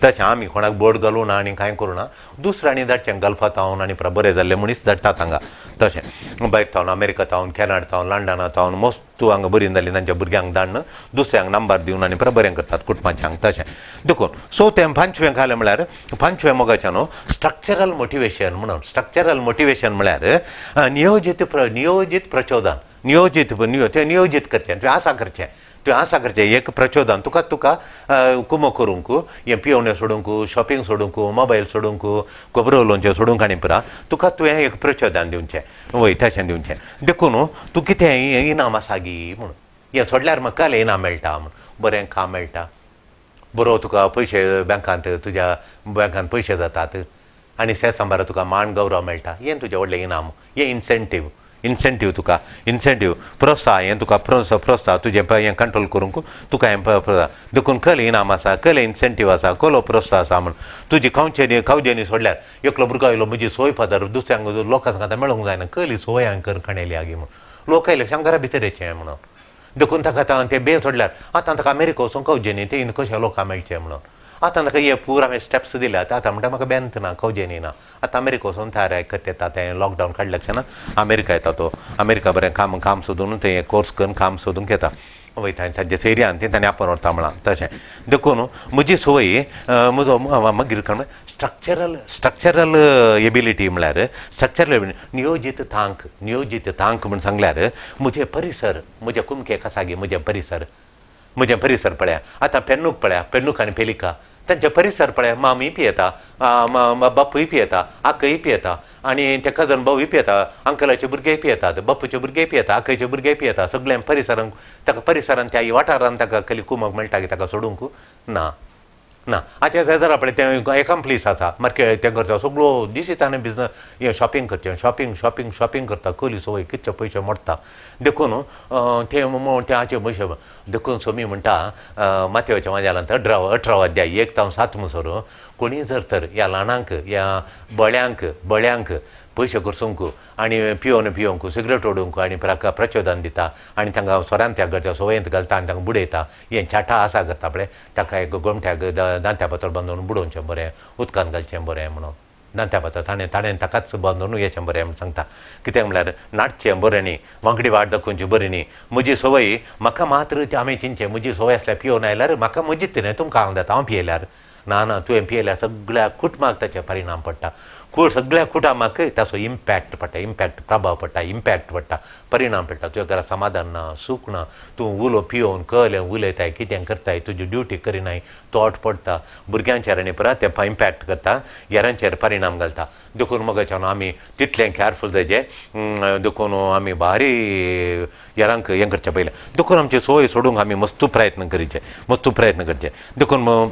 Speaker 1: तशें आमी कोणाक बोट घालूं ना आनी कांय करूं ना दुसऱ्यांनी धाडचें गल्फा थावन आनी बरें जाल्ले मनीस धाडटात हांगा. तशें भायर थावन अमेरिका थावन कॅनडा थावन लंडना थावन मस्त हांगा बरीं जालीं तांच्या भुरग्यांक धाडून दुसऱ्यांक नंबर दिवन आनी बरें करतात कुटुंबाच्यांक. तशें देखून सो तें पांचवें खालें म्हळ्यार पांचवें मोगाचें न्हू स्ट्रक्चरल मोटिवेशन म्हणून स्ट्रक्चरल मोटिवेशन म्हळ्यार नियोजीत नियोजीत प्रचोदन नियोजीत तें नियोजीत करचें तुवें आसा करचें तुवें आसा करचें एक प्रचोदन तुका तुका कुमो करूंक हें पिवणें सोडूंक शॉपिंग सोडूंक मोबायल सोडूंक खबरो उलोवचें सोडूंक आनी पुरा तुका तुवें एक प्रचोदन दिवचें वय तशें दिवचें देखून तूं कितें इनाम आसा गी म्हणून हें सोडल्यार म्हाका कसलें इनाम मेळटा म्हूण बरें काम मेळटा बरो तुका पयशे बँकांत तुज्या बँकांत पयशे जातात आनी सेसांबारा तुका मान गौरव मेळटा हें तुजें व्हडलें इनाम हें इन्सेंटीव इन्सेंटीव तुका इन्सेंटीव प्रोत्साहन हें तुका प्रोत्साहन तुजें हें कंट्रोल करूंक तुका हें देखून कसलें इनाम आसा कसलें इन्सेंटीव आसा कसलो प्रोत्साहन आसा म्हूण तुजी खावचेनी खावजेनी सोडल्यार एकलो भुरगो आयलो म्हजी सोय फादर दुसऱ्यांक लोकांक आतां मेळूंक जायना कसली सोय हांवें करून खाणेली आगी म्हूण लोक आयले शंकरा भितर येचें म्हणून देखून ताका आतां तें बें सोडल्यार आतां ताका अमेरिका वचूंक खावजेनी तें कशें लोकांक मेळचें म्हणून आतां ताका हे पूर हांवें स्टेप्स दिल्यात आतां म्हणटा म्हाका बेंत ना कवजेनी ना आतां अमेरिका वचून तयार आयकत येता तें लॉकडावन काडलें ना अमेरिका येता तो अमेरिका बरें काम काम सोदून तें कोर्स करून काम सोदूंक येता वयता ताजे एरियान ती ताणें आपोवन व्हरता म्हळां तशें देखून म्हजी संवय म्हजो मागीर स्ट्रक्चरल स्ट्रक्चरल एबिलिटी म्हळ्यार स्ट्रक्चरल नियोजीत थांक नियोजीत थांक म्हूण सांगल्यार म्हजें परिसर म्हज्या कुमकेक आसा गे म्हजें परिसर म्हजें परिसर पळया आतां पेन्नूक पळया पेन्नूक आनी पेलिका तांचे परिसर पळया मामीय पियेता बापूय पियेता आकय पियेता आनी ते कजन भावूय पियेता अंकलाचे भुरगे पियेतात बापूचे भुरगे पियेता आकयचे भुरगे पियेता सगळ्यां परिसरांक ताका परिसरान त्या वाठारान ताका कली कुमक मेळटा की ताका सोडूंक ना ना आतां शेजारा पळय तें एकाम्प्लीस आसा मार्केट तें करता सगळो दीस ताणें बिजनस हें शॉपिंग करचें शॉपिंग शॉपिंग शॉपिंग करता कली संवय कितले पयशे मोडटा देखून तें तें हाचे पयशे देखून सोमी म्हणटा माथ्याच्या वांजालांत 18 अध्याय 1 ते 7 म्हणसर कोणी जर तर ह्या ल्हानांक ह्या बळ्यांक बळ्यांक पयशे खर्चूंक आनी पियोवन पियोवंक सिगरेट ओडूंक आनी प्रचोदन दिता आनी तांकां सोऱ्यान त्या घरच्या सवयेंत घालता आनी तांकां बुडयता हें छाटा आसा करता पळय ताका एक गोमट्याक दांत्या पातळ बांदून बुडोवचें बरें उदकान घालचें बरें म्हणून दांत्या पातळ ताणें ताणें ताकाच बांदून येचें बरें म्हूण सांगता कित्याक म्हळ्यार नाटचें बरें न्ही वांकडी वाट दाखोवची बरी न्ही म्हजी संवय म्हाका मात्र आमी चिंतचें म्हजी संवय आसल्यार पियोवन आयल्यार म्हाका म्हजीच न्ही तुमकां हांव जाता हांव पियेल्यार ना ना तुवें पियेल्यार सगळ्या कुटुंबाक ताचे परिणाम पडटा, सगळ्या कुटुंबाक ताचो इम्पॅक्ट पडटा, इम्पॅक्ट प्रभाव पडटा, इम्पॅक्ट पडटा, परिणाम पडटा. तुज्या घरा समाधान ना, सूख ना, तूं उलो पियोवन कळलें उलयताय, कितें करताय, तुजी ड्युटी करिनाय, तोट पडटा भुरग्यांचेर आनी परत तें इम्पॅक्ट करता, हेरांचेर परिणाम घालता. देखून मगाच्यान आमी तितलें केअरफूल जायचे, देखून आमी भारी हेरांक हें करचें पयलें. देखून आमची सोय सोडूंक आमी मस्तू प्रयत्न करीचे, मस्तू प्रयत्न करचे. देखून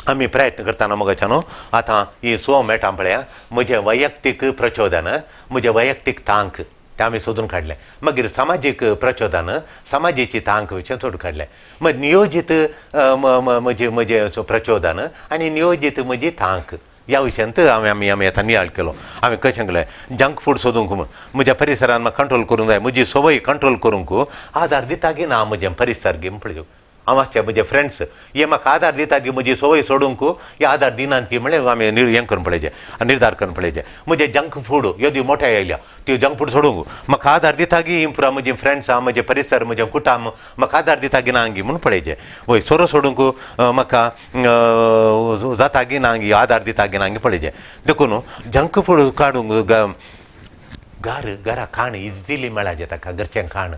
Speaker 1: आमी प्रयत्न करतना मगाच्या न्हू आतां ही सो मेळटा पळया म्हजें वैयक्तीक प्रचोदन, म्हजें वैयक्तीक तांक तें आमी सोदून काडलें. मागीर सामाजीक प्रचोदन, समाजेची तांक विशय सोदून काडलें. मागीर नियोजीत म्हजें म्हजें प्रचोदन आनी नियोजीत म्हजी तांक ह्या विशयांत हांवें आमी आमी आतां नियाळ केलो. हांवें कशें केलें, जंक फूड सोदूंक म्हूण म्हज्या परिसरान म्हाका कंट्रोल करूंक जाय, म्हजी संवय कंट्रोल करूंक आदार दिता की ना म्हजें परिसर गे पळय. हांव आसचे म्हजे फ्रेंड्स हे म्हाका आदार दितात की म्हजी संवय सोडूंक, हे आदार दिनात की म्हणलें आमी हें करून पळयचें, निर्धार करून पळयचें. म्हजें जंक फूड येदी मोठे आयल्या त्यो जंक फूड सोडूंक म्हाका आदार दिता की पुरा म्हजी फ्रेंड्सां, म्हजें परिसर, म्हजें कुटुंब म्हाका आदार दिता की ना गी म्हूण पळयचें. वय सोरो सोडूंक म्हाका जाता की ना गी, आदार दिता की ना गी पळयचें. देखून जंक फूड काडूंक घर घरा खाण इजिली मेळाचें ताका, घरचें खाण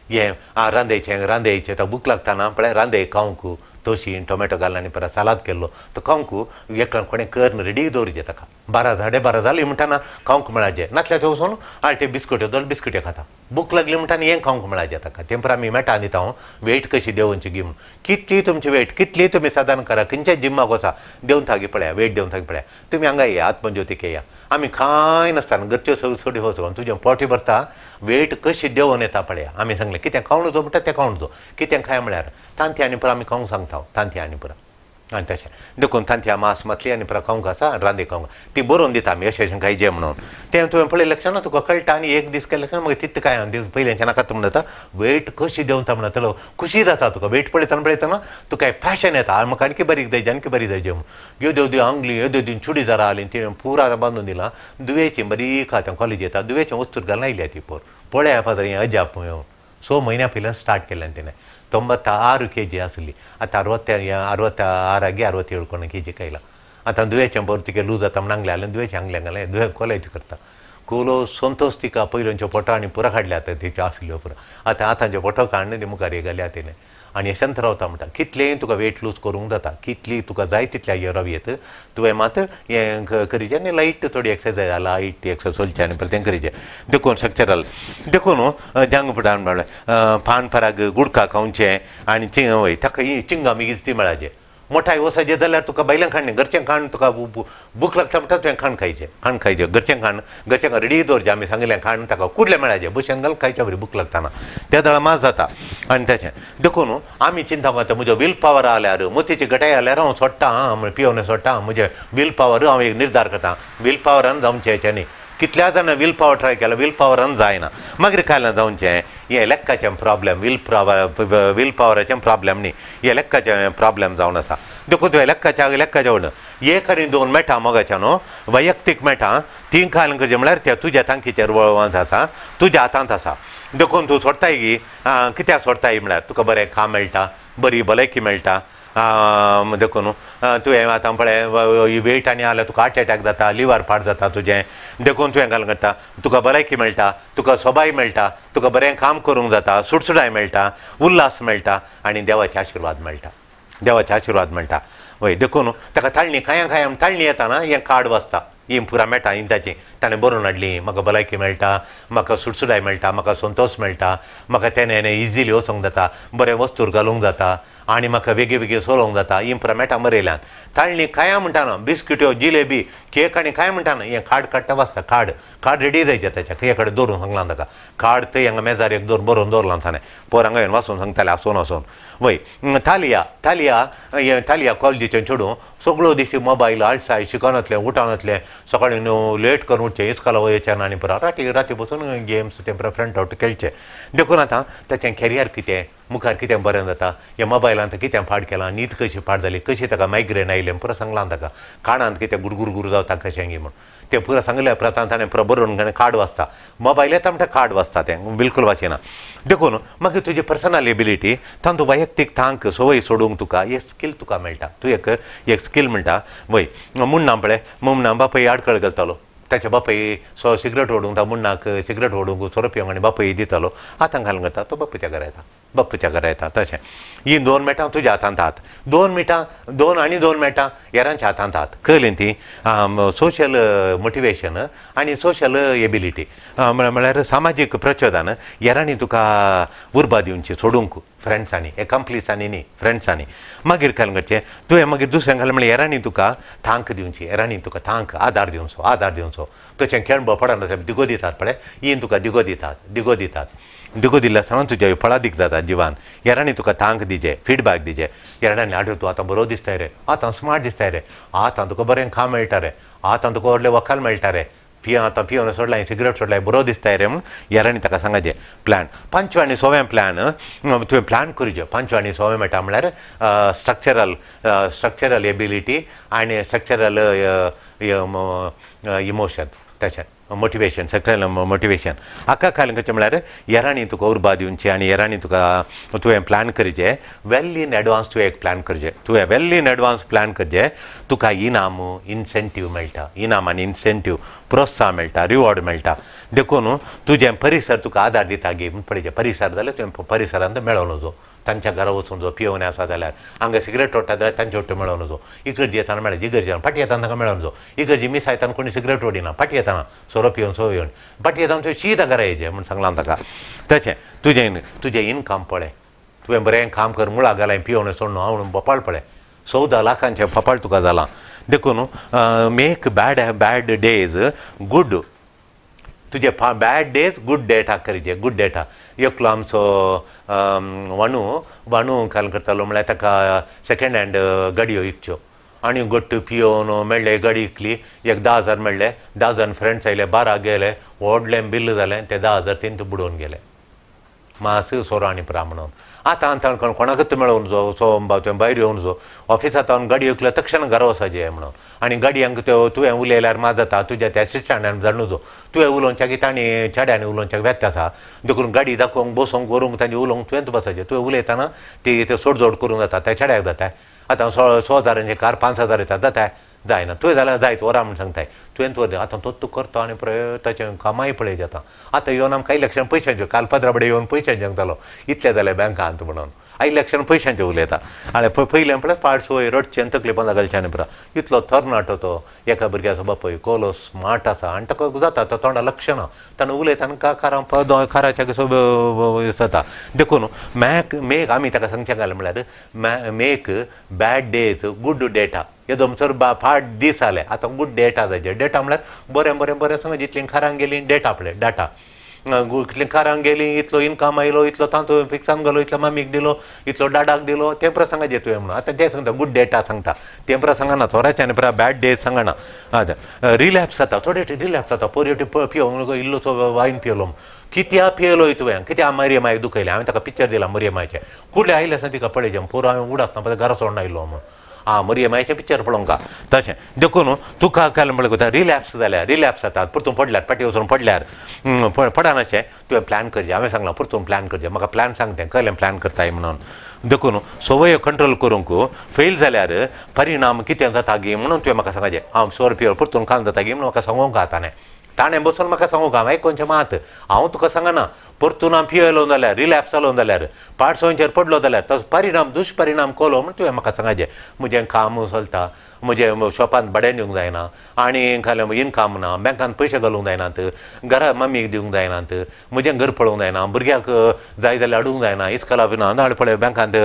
Speaker 1: हें रांदेचें रांदेचें तो भूक लागतना पळय रांदे खावंक तोशी टोमॅटो घालून आनी परत सालाद केल्लो तो खावंक एकल्यान कोणें करून रेडी दवरचें ताका. 12 12:30 जालीं म्हणटाना खावंक मेळाचें, नासल्यार थंय वचून आल्टे बिस्कुट्यो दोन बिस्कुट्यो खाता. भूक लागली म्हणटाना हें खावंक मेळाचें ताका. तें आमी मेटां दिता हांव वेट कशी देंवची गी म्हूण. कितली तुमची वेट, कितली तुमी सादारण करा, खंयच्या जिम्माक वचा देंवन थागी पळया, वेट देंवन थागी पळया. तुमी हांगा या आत्मज्योतीक या, आमी कांय नासतना घरच्यो सगळ्यो सोडी वचून तुजें पोटी भरता, वेट कशी देंवन येता पळया. आमी सांगलें कितें खावण जो म्हणटा तें खावण जो, कितें खाय म्हळ्यार तांतयां आनी पुरो आमी खावंक सांगता, तांतयां आनी पुरो आनी तशें. देखून तांतयां मांस मातली आनी पुरो खावंक आसा आनी रांदे खावंक ती बरोवन दिता आमी अशें अशें खायचें म्हणून. तें तुवें पळयलें लक्षां तुका कळटा आनी एक दीस केलें मागीर तितलें कांय पयल्याच्यान नाका म्हण जाता. वेट कशी देंवता म्हणटा चलो खुशी जाता तुका, वेट पळयतना पळयतना तुका पॅशन येता, म्हाका आणखी बरी जायची, आणखी बरी जायची म्हूण. येद्यो दी आंगली, येद्यो दी चुडीदारां आली, तिणें पुरा बांदून दिलां. दुवेची बरी खाता कॉलेज येता, दुवेचें वस्तूर घालून आयल्या ती पोर. पळया फादर हें अजाप येवन 6 म्हयन्या पयल्यान स्टार्ट केल्यान तिणें. 96 केजी आसली, आतां 66 67 कोण केजी कायला. आतां दुवेचें बरें तिका लूज जाता म्हण आंगलें आलें, दुवेचें आंगलें घालें, दुवे कॉलेज करता. कोलो संतोष तिका पयल्यांच्यो फोटो आनी पुरा काडल्या आतां तिच्यो आसल्यो पुरा. आतां आतांच्यो फोटो काडून ती मुखार घाल्या तिणें आनी यशंत रावता म्हणटा. कितलेंय तुका वेट लूज करूंक जाता, कितली तुका जाय तितल्या हे राव येत, तुवें मात हें करीचें आनी लायट थोडी एक्सरसायज, लायट एक्सरसायज चलचें आनी परत तें करीचें. देखून स्ट्रक्चरल देखून जंक फुडान म्हणलें पान पराग गुडका खावचें आनी वय ताका ही चिंगाम इजती मेळाचें. मोठाय वसाचें जाल्यार तुका भायलें खाण न्ही, घरचें खाण तुका भूक लागता म्हणटा तुवें खाण खायचें, खाण खायचें, घरचें खाण, घरचें खाण रेडी दवरचें. आमी सांगिल्लें खाण ताका कुडलें मेळाचें, भशेन घाल खायच्या बरी भूक लागतना त्या दळा मास जाता आनी तशें. देखून आमी चिंता करता म्हजो will power आल्यार, मोतीची घटाय आल्यार हांव सोडटा, आं पियोवन सोडटा, म्हजें will power हांव एक निर्धार करता, will पावरान जावचें हेचें न्ही. कितल्या जाणां will power try केला, will पावरान जायना, मागीर कांय जावचें हें लेक्काचें प्रॉब्लेम, will पावराचें प्रॉब्लेम न्ही, हें लेक्काचें प्रॉब्लेम जावन आसा. देखून तुवें लेक्काच्या लेक्काच्या वडून 1 आनी 2 मेटां मोगाच्या न्हू वैयक्तीक मेटां तीं काल करचें म्हळ्यार त्या तुज्या तांकीचेर वळवंत आसा, तुज्या हातांत आसा. देखून तूं सोडटाय गी, कित्याक सोडटाय म्हळ्यार तुका बरें काम मेळटा, बरी भलायकी मेळटा. देखून तुवें आतां पळय वेट आनी आल्यार तुका हार्ट एटॅक जाता, लिवर पाड जाता तुजें. देखून तुवें घालून करता, तुका भलायकी मेळटा, तुका सोबाय मेळटा, तुका बरें काम करूंक जाता, सुटसुटाय मेळटा, उल्हास मेळटा आनी देवाचे आशिर्वाद मेळटा, देवाचे आशिर्वाद मेळटा. वय देखून ताका ताळणी खाया खाया ताळणी येता ना, हें कार्ड वाचता, ही पुरा मेळटा ही ताची ताणें बरोवन हाडली, म्हाका भलायकी मेळटा, म्हाका सुटसुटाय मेळटा, म्हाका संतोश मेळटा, म्हाका तेणें इजिली वचोंक जाता, बरें वस्तूर घालूंक जाता आनी म्हाका वेगळे वेगळे चलोवंक जाता. ही पुरा मेळटा बरयल्यान. ताळणी खाया म्हणटा ना, बिस्किट्यो, जिलेबी, केक आनी खाय म्हणटा ना, हें कार्ड काडटा वाचता, कार्ड कार्ड रेडी जायचें ताच्या खंय कडेन दवरून सांगलां ताका. कार्ड थंय हांगा मेजार एक दवरून बरोवन दवरलां ताणें, पोर हांगा येवन वाचून सांगतालें आसून आसून. वय थालिया थालिया हें थालिया कॉलेजीचें चेडूं सगळो दीस मोबायल आळसाय शिकनातलें, उठनातलें, सकाळीं न्हू लेट करून उठचें, इस्कोला वयचें ना आनी पुरा राती राती बसून गेम्स तें पुरा फ्रंट आवट खेळचें. देखून आतां ताचें कॅरियर कितें, मुखार कितें बरें जाता ह्या मोबायलान कितें पाड केलां न्हीद कशी पाड जाली कशी ताका मायग्रेन आयलें पुरो सांगलां ताका काणांत कितें गुरगुर जाता कशें गी म्हूण तें पुरो सांगल्या उपरांत ताणें पुरो बरोवन कार्ड वाचता मोबायल येता म्हणटा कार्ड वाचता तें बिलकूल वाचिना देखून मागीर तुजी पर्सनल एबिलिटी तातूंत वैयक्तीक तांक संवय सोडूंक तुका एक स्कील तुका मेळटा तूं एक एक स्कील म्हणटा वय मुण्णा पळय मुण्णा बापूय आडखळ घालतालो ताच्या बापूय सो सिगरेट ओडूंक ता मुण्णाक सिगरेट ओडूंक सोरो पिवंक आनी बापूय दितालो हातांक घालून करता तो बापूच्या घरा येता बापूच्या घरा येता तशें ही 2 मिनटां तुज्या हातांत हात 2 मिनटां 2 आनी 2 मिनटां हेरांच्या हातांत हात कळ्ळें ती सोशल मोटिवेशन आनी सोशल एबिलिटी म्हळ्यार सामाजीक प्रचोदन हेरांनी तुका उर्बा दिवची सोडूंक फ्रेंड्सांनी एकम्प्लिसांनी न्ही फ्रेंड्सांनी मागीर घालून करचें तुवें मागीर दुसऱ्यांक घालें म्हळ्यार हेरांनी तुका तांक दिवची हेरांनी तुका तांक आदार दिवचो आदार दिवचो कशें खेळबो पडना दिगो दितात पळय ही तुका दिगो दितात दिगो दितात दिगो दिल्ले आसतना तुज्या फळादीक जाता जिवान हेरांनी तुका तांक दिजे फिडबॅक दिजे हेरांनी आडो तूं आतां बरो दिसताय रे आतां स्मार्ट दिसताय रे आतां तुका बरें काम मेळटा रे आतां तुका व्हडलें वखाल मेळटा रे पिय आतां पिवन सोडलां सिगरेट सोडलां बरो दिसताय रे म्हूण हेरांनी ताका सांगाचें प्लॅन 5 आनी 6 प्लॅन तुवें प्लॅन करचें 5 आनी 6 मेळटा म्हळ्यार स्ट्रक्चरल स्ट्रक्चरल एबिलिटी आनी स्ट्रक्चरल इमोशन तशें मोटिवेशन स्ट्रक्चरल मोटिवेशन हाका घालून करचें म्हळ्यार हेरांनी तुका उर्बा दिवची आनी हेरांनी तुका तुवें प्लॅन करचें वेल इन एडवान्स तुवें एक प्लॅन करचें तुवें वेल इन एडवान्स प्लॅन करचें तुका इनाम इन्सेंटीव मेळटा इनाम आनी इन्सेंटीव प्रोत्साहन मेळटा रिवॉर्ड मेळटा देखून तुजें परिसर तुका आदार दिता गी म्हूण पळयचें परिसर जाल्यार तुवें परिसरांत मेळोवन वचो तांच्या घरा वचून जो पियोवन आसा जाल्यार हांगा सिगरेट ओडटा जाल्यार तांचे वट्टे मेळोवन वचो इगर्जी येताना मेळ्ळें इगर्जी फाटी येताना तांकां मेळोवन वचो इगर्जी मिस येताना कोणी सिगरेट ओडिना फाटी येताना सोरो पिवन सो येवन फाटी येताना तुवें शीत घरा येयचें म्हूण सांगलां ताका तशें तुजें तुजें इनकम पळय तुवें बरें काम कर मुळाक घालाय पिवन सोडून हांव भोपाळ पळय 14 लाखांचें भोपाळ तुका जालां देखून मेक बॅड बॅड डेज good तुजे बॅड डेज गुड डेटा करचे गुड डेटा एकलो आमचो वाणू वाणू काल करतालो म्हळ्यार ताका सेकेंड हँड गाडयो विकच्यो आनी गट्ट पियोवन मेळ्ळे गाडी विकली एक 10,000 मेळ्ळे 10 जाण फ्रेंड्स आयले 12 गेले व्हडलें बिल्ल जालें ते 10,000 तेंत बुडोवन गेले मास सोरो आनी प्रा म्हणून आतां आतां कोणाकूच मेळोवन जो सो तुवें भायर येवन जो ऑफिसांत हांव गाडी विकल्या तक्षण घरा वचपाचें म्हणून आनी गाडयांक त्यो तुवें उलयल्यार मात जाता तुज्या त्या असिस्टंटान जाणू जो तुवें उलोवच्याक तांणी चेड्यांनी उलोवच्याक व्यत्यास आसा देखून गाडी दाखोवंक बसोवंक व्हरूंक तांचे उलोवंक तुवेंच बसाचें तुवें उलयतना ती ते सोडजोड करूंक जाता त्या चेड्याक जाता आतां 6,000 कार 5,000 येता जाता जायना तुवें जाल्यार जायत वरा म्हूण सांगताय तुवें व्हर आतां तोच तूं करता आनी पळय ताचें कामाय पळय जाता आतां येवन आमकां इलेक्शन पयशांच्यो काल पदरा येवन पयशांचें सांगतालो इतलें जालें बँकांत म्हणून इलेक्शन पयशांचें उलयता आनी पयलें पळय पाड सोय रडचें तकले पोंदा घालचें आनी पुरो इतलो तरणाटो तो एका भुरग्याचो बापूय कोलो स्मार्ट आसा आनी ताका जाता तो तोंडा लक्ष ना ताणें उलयता आनी कारां काराच्या कसो जाता देखून मॅक मेक आमी ताका सांगचें घालें म्हळ्यार make bad days good data येदो म्हणसर फाट दीस जाले आतां गुड डेटा जायचे डेटा म्हळ्यार बरें बरें बरें सांग जितलीं कारांक गेलीं डेटा पळय डाटा इतलीं कारांक गेलीं इतलो इनकम आयलो इतलो तांतू फिक्सान घालो इतलो मामीक दिलो इतलो डाडाक दिलो तें प्रसंगाचें तुवें म्हणून आतां तें सांगता गुड डेटा सांगता तें प्रसंगाना थोड्याच्यान पुरा बॅड डेज सांगना रिलॅप्स जाता थोडे रिलॅप्स जाता पोर पिवंक इल्लोसो वायन पियलो कित्या पियलोय तुवें कित्या मरिये मायक दुखयलें हांवें ताका पिक्चर दिलां मरिये मायचें कुडलें आयलें आसतना तिका पळयचें पोर हांवें उडासना पळय घरा सोडून आयलो म्हणून आं मरिये मायचें पिक्चर पळोवंक तशें देखून तुका काल म्हणल्यार रिलॅप्स जाल्यार रिलॅप्स जातात परतून पडल्यार पाटी वचून पडल्यार पडनाशें तुवें प्लॅन करचें हांवें सांगलां परतून प्लॅन करचें म्हाका प्लॅन सांग तें कळ्ळें प्लॅन करताय म्हणून देखून संवय कंट्रोल करूंक फेल जाल्यार परिणाम कितें जाता गी म्हणून तुवें म्हाका सांगचें हांव सोर पियो परतून काल जाता गी म्हणून म्हाका सांगूंक ताणें ताणें बसून म्हाका सांगूंक हांव आयकोनचें मात हांव तुका सांगना परतून हांव पियेलो जाल्यार रिलॅप्स जालो जाल्यार पाडसोंचेर पडलो जाल्यार तसो परिणाम दुश्परिणाम कोलो म्हूण तुवें म्हाका सांगचें म्हजें काम चलता म्हजें शॉपांत भाडें दिवंक जायना आनी खालें इनकम ना बँकान पयशे घालूंक जायनात घरा मम्मीक दिवंक जायनात म्हजें घर पळोवंक जायना भुरग्याक जाय जाल्यार हाडूंक जायना इस्कॉला बी ना नाळ पळय बँकांत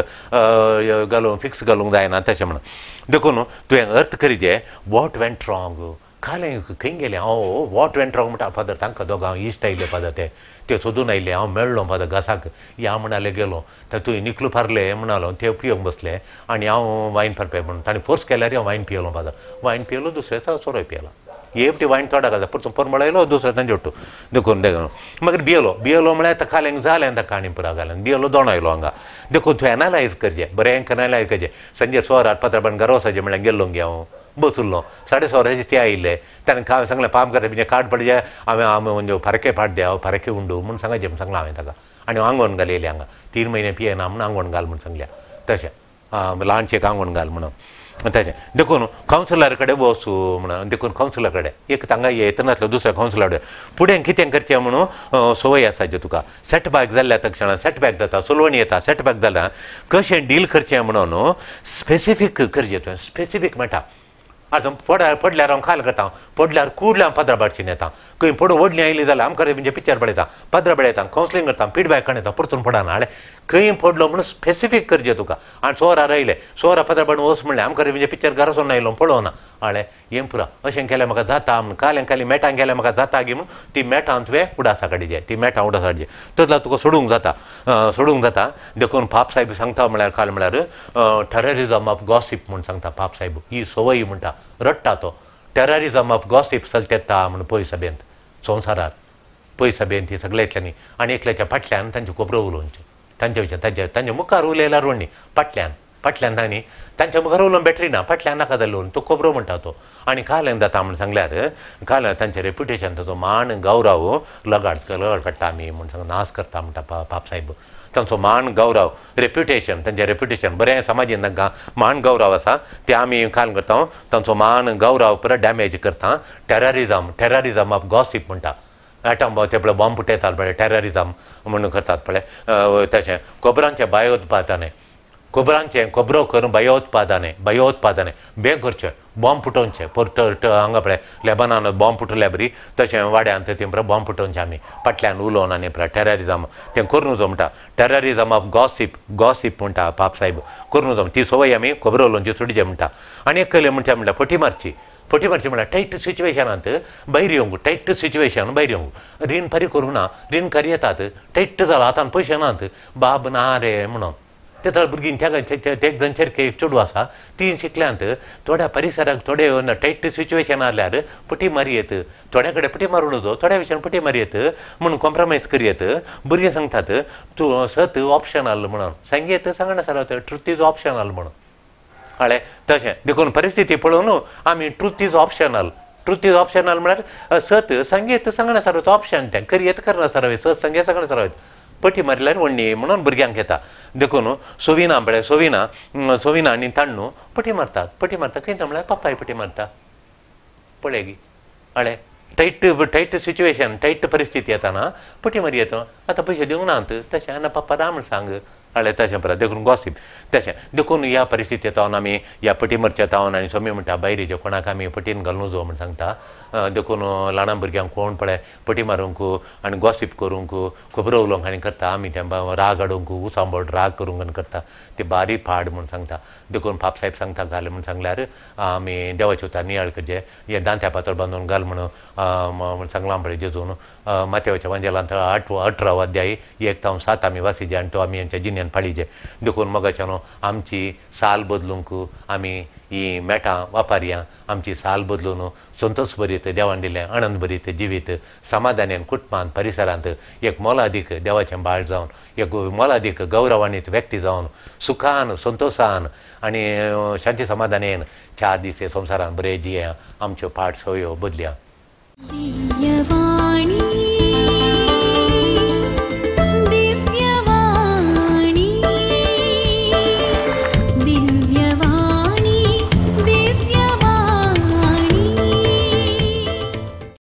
Speaker 1: घालूंक फिक्स घालूंक जायना तशें म्हणून देखून तुवें अर्थ करचें what went wrong खालें खंय गेलें हांव what went wrong म्हणटा फादर तांकां दोगां हांव इश्ट आयले फादर ते ते सोदून आयले हांव मेळ्ळो फादर घासाक या म्हणाले गेलो तर तुवें निकलू फारले म्हणालो ते पिवंक बसले आनी हांव वायन फारपे म्हणून ताणें फोर्स केल्यार हांव वायन पियेलो फादर वायन पियेलो दुसऱ्याचा सोरोय पियेला एकटी वायन थोडा घालता परतून परमळ आयलो दुसरो तांचे ಒಟ್ಟು देखून देखून मागीर भियेलो भियेलो म्हळ्यार ताका खालें जालें ताका आनी पुरा घालें भियेलो दोण आयलो हांगा. देखून तूं एनालायज करचें बरें एनालायज करचें. संजे 6 वरार पत्राबान घरा वचपाचें म्हळ्यार गेल्लो गे हांव बसुल्लो 6:30 वरांचेर ते आयिल्ले. ताणें हांवें सांगलें पाम करता म्हणजे कार्ड पडचे हांवें हांव फारके फाट द्या हांव फारके उंडू म्हूण सांगाचें म्हूण सांगलां हांवें ताका. आनी आंगवण घालयलें हांगा 3 म्हयने पियेना म्हूण आंगवण घाल म्हूण सांगल्या तशें ल्हानशें आंगवण घाल म्हणून तशें. देखून कावन्सिलर कडेन वचूं म्हणून देखून कावन्सिलर कडेन एक तांगा येतनासलो दुसऱ्या कावन्सिलर कडेन फुडें कितें करचें म्हणून संवय आसाची तुका. सेटबॅक जाल्ल्या तक्षणान सेटबॅक जाता सोलवणी येता सेटबॅक जाल्या कशें डील करचें म्हणून स्पेसिफीक करचें तुवें स्पेसिफीक म्हणटा. आतां पडल्यार हांव खाल करता पडल्यार कुडल्या हांव पदरा बाटशीन येता खंय पडून व्हडली आयली जाल्यार आमकां म्हणजे पिक्चर पळयता पदरा पळयता कावन्सिलींग करता फिडबॅक काडटा परतून पडना हाडलें खंय पडलो म्हणून स्पेसिफीक करचें तुका. आनी 6 वरार आयलें 6 वरां पदरा बाटून वच म्हणलें आमकां म्हणजे पिक्चर घरा सोडून आयलो पळोवना हाडलें हें पुरा अशें केल्यार म्हाका जाता म्हूण काल्यां खाली मेटां गेल्यार म्हाका जाता गी म्हूण ती मेटां तुवें उडासा काडचे ती मेटां उडासा काडचे तसल्या तुका सोडूंक जाता सोडूंक जाता. देखून पाप साहेब सांगता म्हळ्यार काल म्हळ्यार टेररिजम ऑफ गॉसीप म्हूण सांगता पाप साहेब ही संवय म्हणटा रडटा तो टेररिजम ऑफ गॉसीप चलतेता म्हूण पय सभेंत संवसारार पय सभेंत ही सगळ्यांतल्यांनी आनी एकल्याच्या फाटल्यान तांच्यो खबरो उलोवच्यो तांच्या विचार तांच्या तांच्या मुखार उलयल्यार व्हडली फाटल्यान फाटल्यान आनी तांच्या मुखार उलोवन बॅटरी ना फाटल्यान नाका जाल्लो तो खबरो म्हणटा तो. आनी काल जाता म्हूण सांगल्यार काल तांचें रेप्युटेशन ताचो मान गौरव लगाड लगाड काडटा आमी म्हूण सांग नाश करता म्हणटा पाप साहेब. तांचो मान गौरव रेप्युटेशन तांचें रेप्युटेशन बरें समाजीन तांकां मान गौरव आसा ते आमी काल करता तांचो मान गौरव परत डॅमेज करता. टेररिजम टेररिजम ऑफ गॉसीप म्हणटा एटम ते पळय बॉम्ब फुटयतात पळय टेररिजम म्हणून करतात पळय तशें. खबरांचें बायोत्पादन खबरांचें खबरो करून भयोत्पादन भयोत्पादन बेग करचें बॉम्ब फुटोवचें परत हांगा पळय लेबनान बॉम्ब फुटल्या बरी तशें वाड्यांत तें पळय बॉम्ब फुटोवचें आमी फाटल्यान उलोवन आनी पळय टेररिजम तें करूं नजो म्हणटा टेररिजम ऑफ गॉसीप गॉसीप म्हणटा पाप साहेब करूं नजो ती संवय आमी खबरो उलोवची सोडचे म्हणटा. आनी एक कले म्हणटा म्हणल्यार फटी मारची फटी मारची म्हणल्यार टायट सिच्युएशनांत भायर येवंक टायट सिच्युएशन भायर येवंक रीण फारीक करूं ना रीण फारीक येतात टायट जाला आतां पयशे नात बाब ना रे म्हणून ते थोडे भुरगीं एक जण चेरके एक चेडूं आसा ती शिकल्यांत थोड्या परिसराक थोडे टायट सिच्युएशन आसल्यार पटी मारयेत थोड्या कडेन पटी मारूं नजो थोड्या विशयान पटी मारयेत म्हणून कॉम्प्रोमायज करयेत. भुरगीं सांगतात तूं सत ऑप्शनल म्हणून सांगयेत सांगना sir truth is optional म्हणून कळ्ळें तशें. देखून परिस्थिती पळोवन आमी truth is optional truth is optional म्हळ्यार सत सांगयेत सांगना सर ऑप्शन तें करयेत करना सर सत सांगयेत सांगना सर पटी मारल्यार व्हडली म्हणून भुरग्यांक येता. देखून सोविना पळय सोविना सोविना आनी ताण्णू पटी मारतात पटी मारता खंय म्हळ्यार पप्पाय पटी मारता पळय गी कळ्ळें टायट टायट सिच्युएशन टायट परिस्थिती येता ना पटी मारी येता आतां पयशे दिवंक नात तशें आनी पप्पा दा म्हण सांग कळ्ळें तशें परत देखून गॉसीप तशें. देखून ह्या परिस्थितींत आमी ह्या पटी मारच्या तावन आनी स्वामी म्हणटा भायरीचे कोणाक आमी पटीन घालूं नजो म्हण सांगता. देखून ल्हान भुरग्यांक कोण पळय पटी मारूंक आनी गॉसीप करूंक खबरो उलोवंक आनी करता आमी तें राग हाडूंक उचांबळ राग करूंक आनी करता ती बारीक पाड म्हूण सांगता. देखून पाप साहेब सांगता घाल म्हूण सांगल्यार आमी देवाचे उतार नियाळ करचें हें दांत्या पातळ बांदून घाल म्हणून म्हूण सांगलां पळय जेजून माथ्याच्या वांजेलांत 18 अध्याय 1 ते 7 आमी वाचिजे आनी तो आमी आमच्या जिन्यान पाळिजे. देखून मोगाच्यानो आमची साल बदलूंक आमी ही मेटां वापरया आमची साल बदलून संतोष भरीत देवान दिलें आनंद भरीत जिवीत समाधानान कुटुंबान परिसरांत एक मोलादीक देवाचें बाळ जावन एक मोलादीक गौरवान्वित व्यक्ती जावन सुखान संतोशान आनी शांती समाधानेन 4 दीस संवसारान बरें जिया आमच्यो पाठ सवयो बदलया.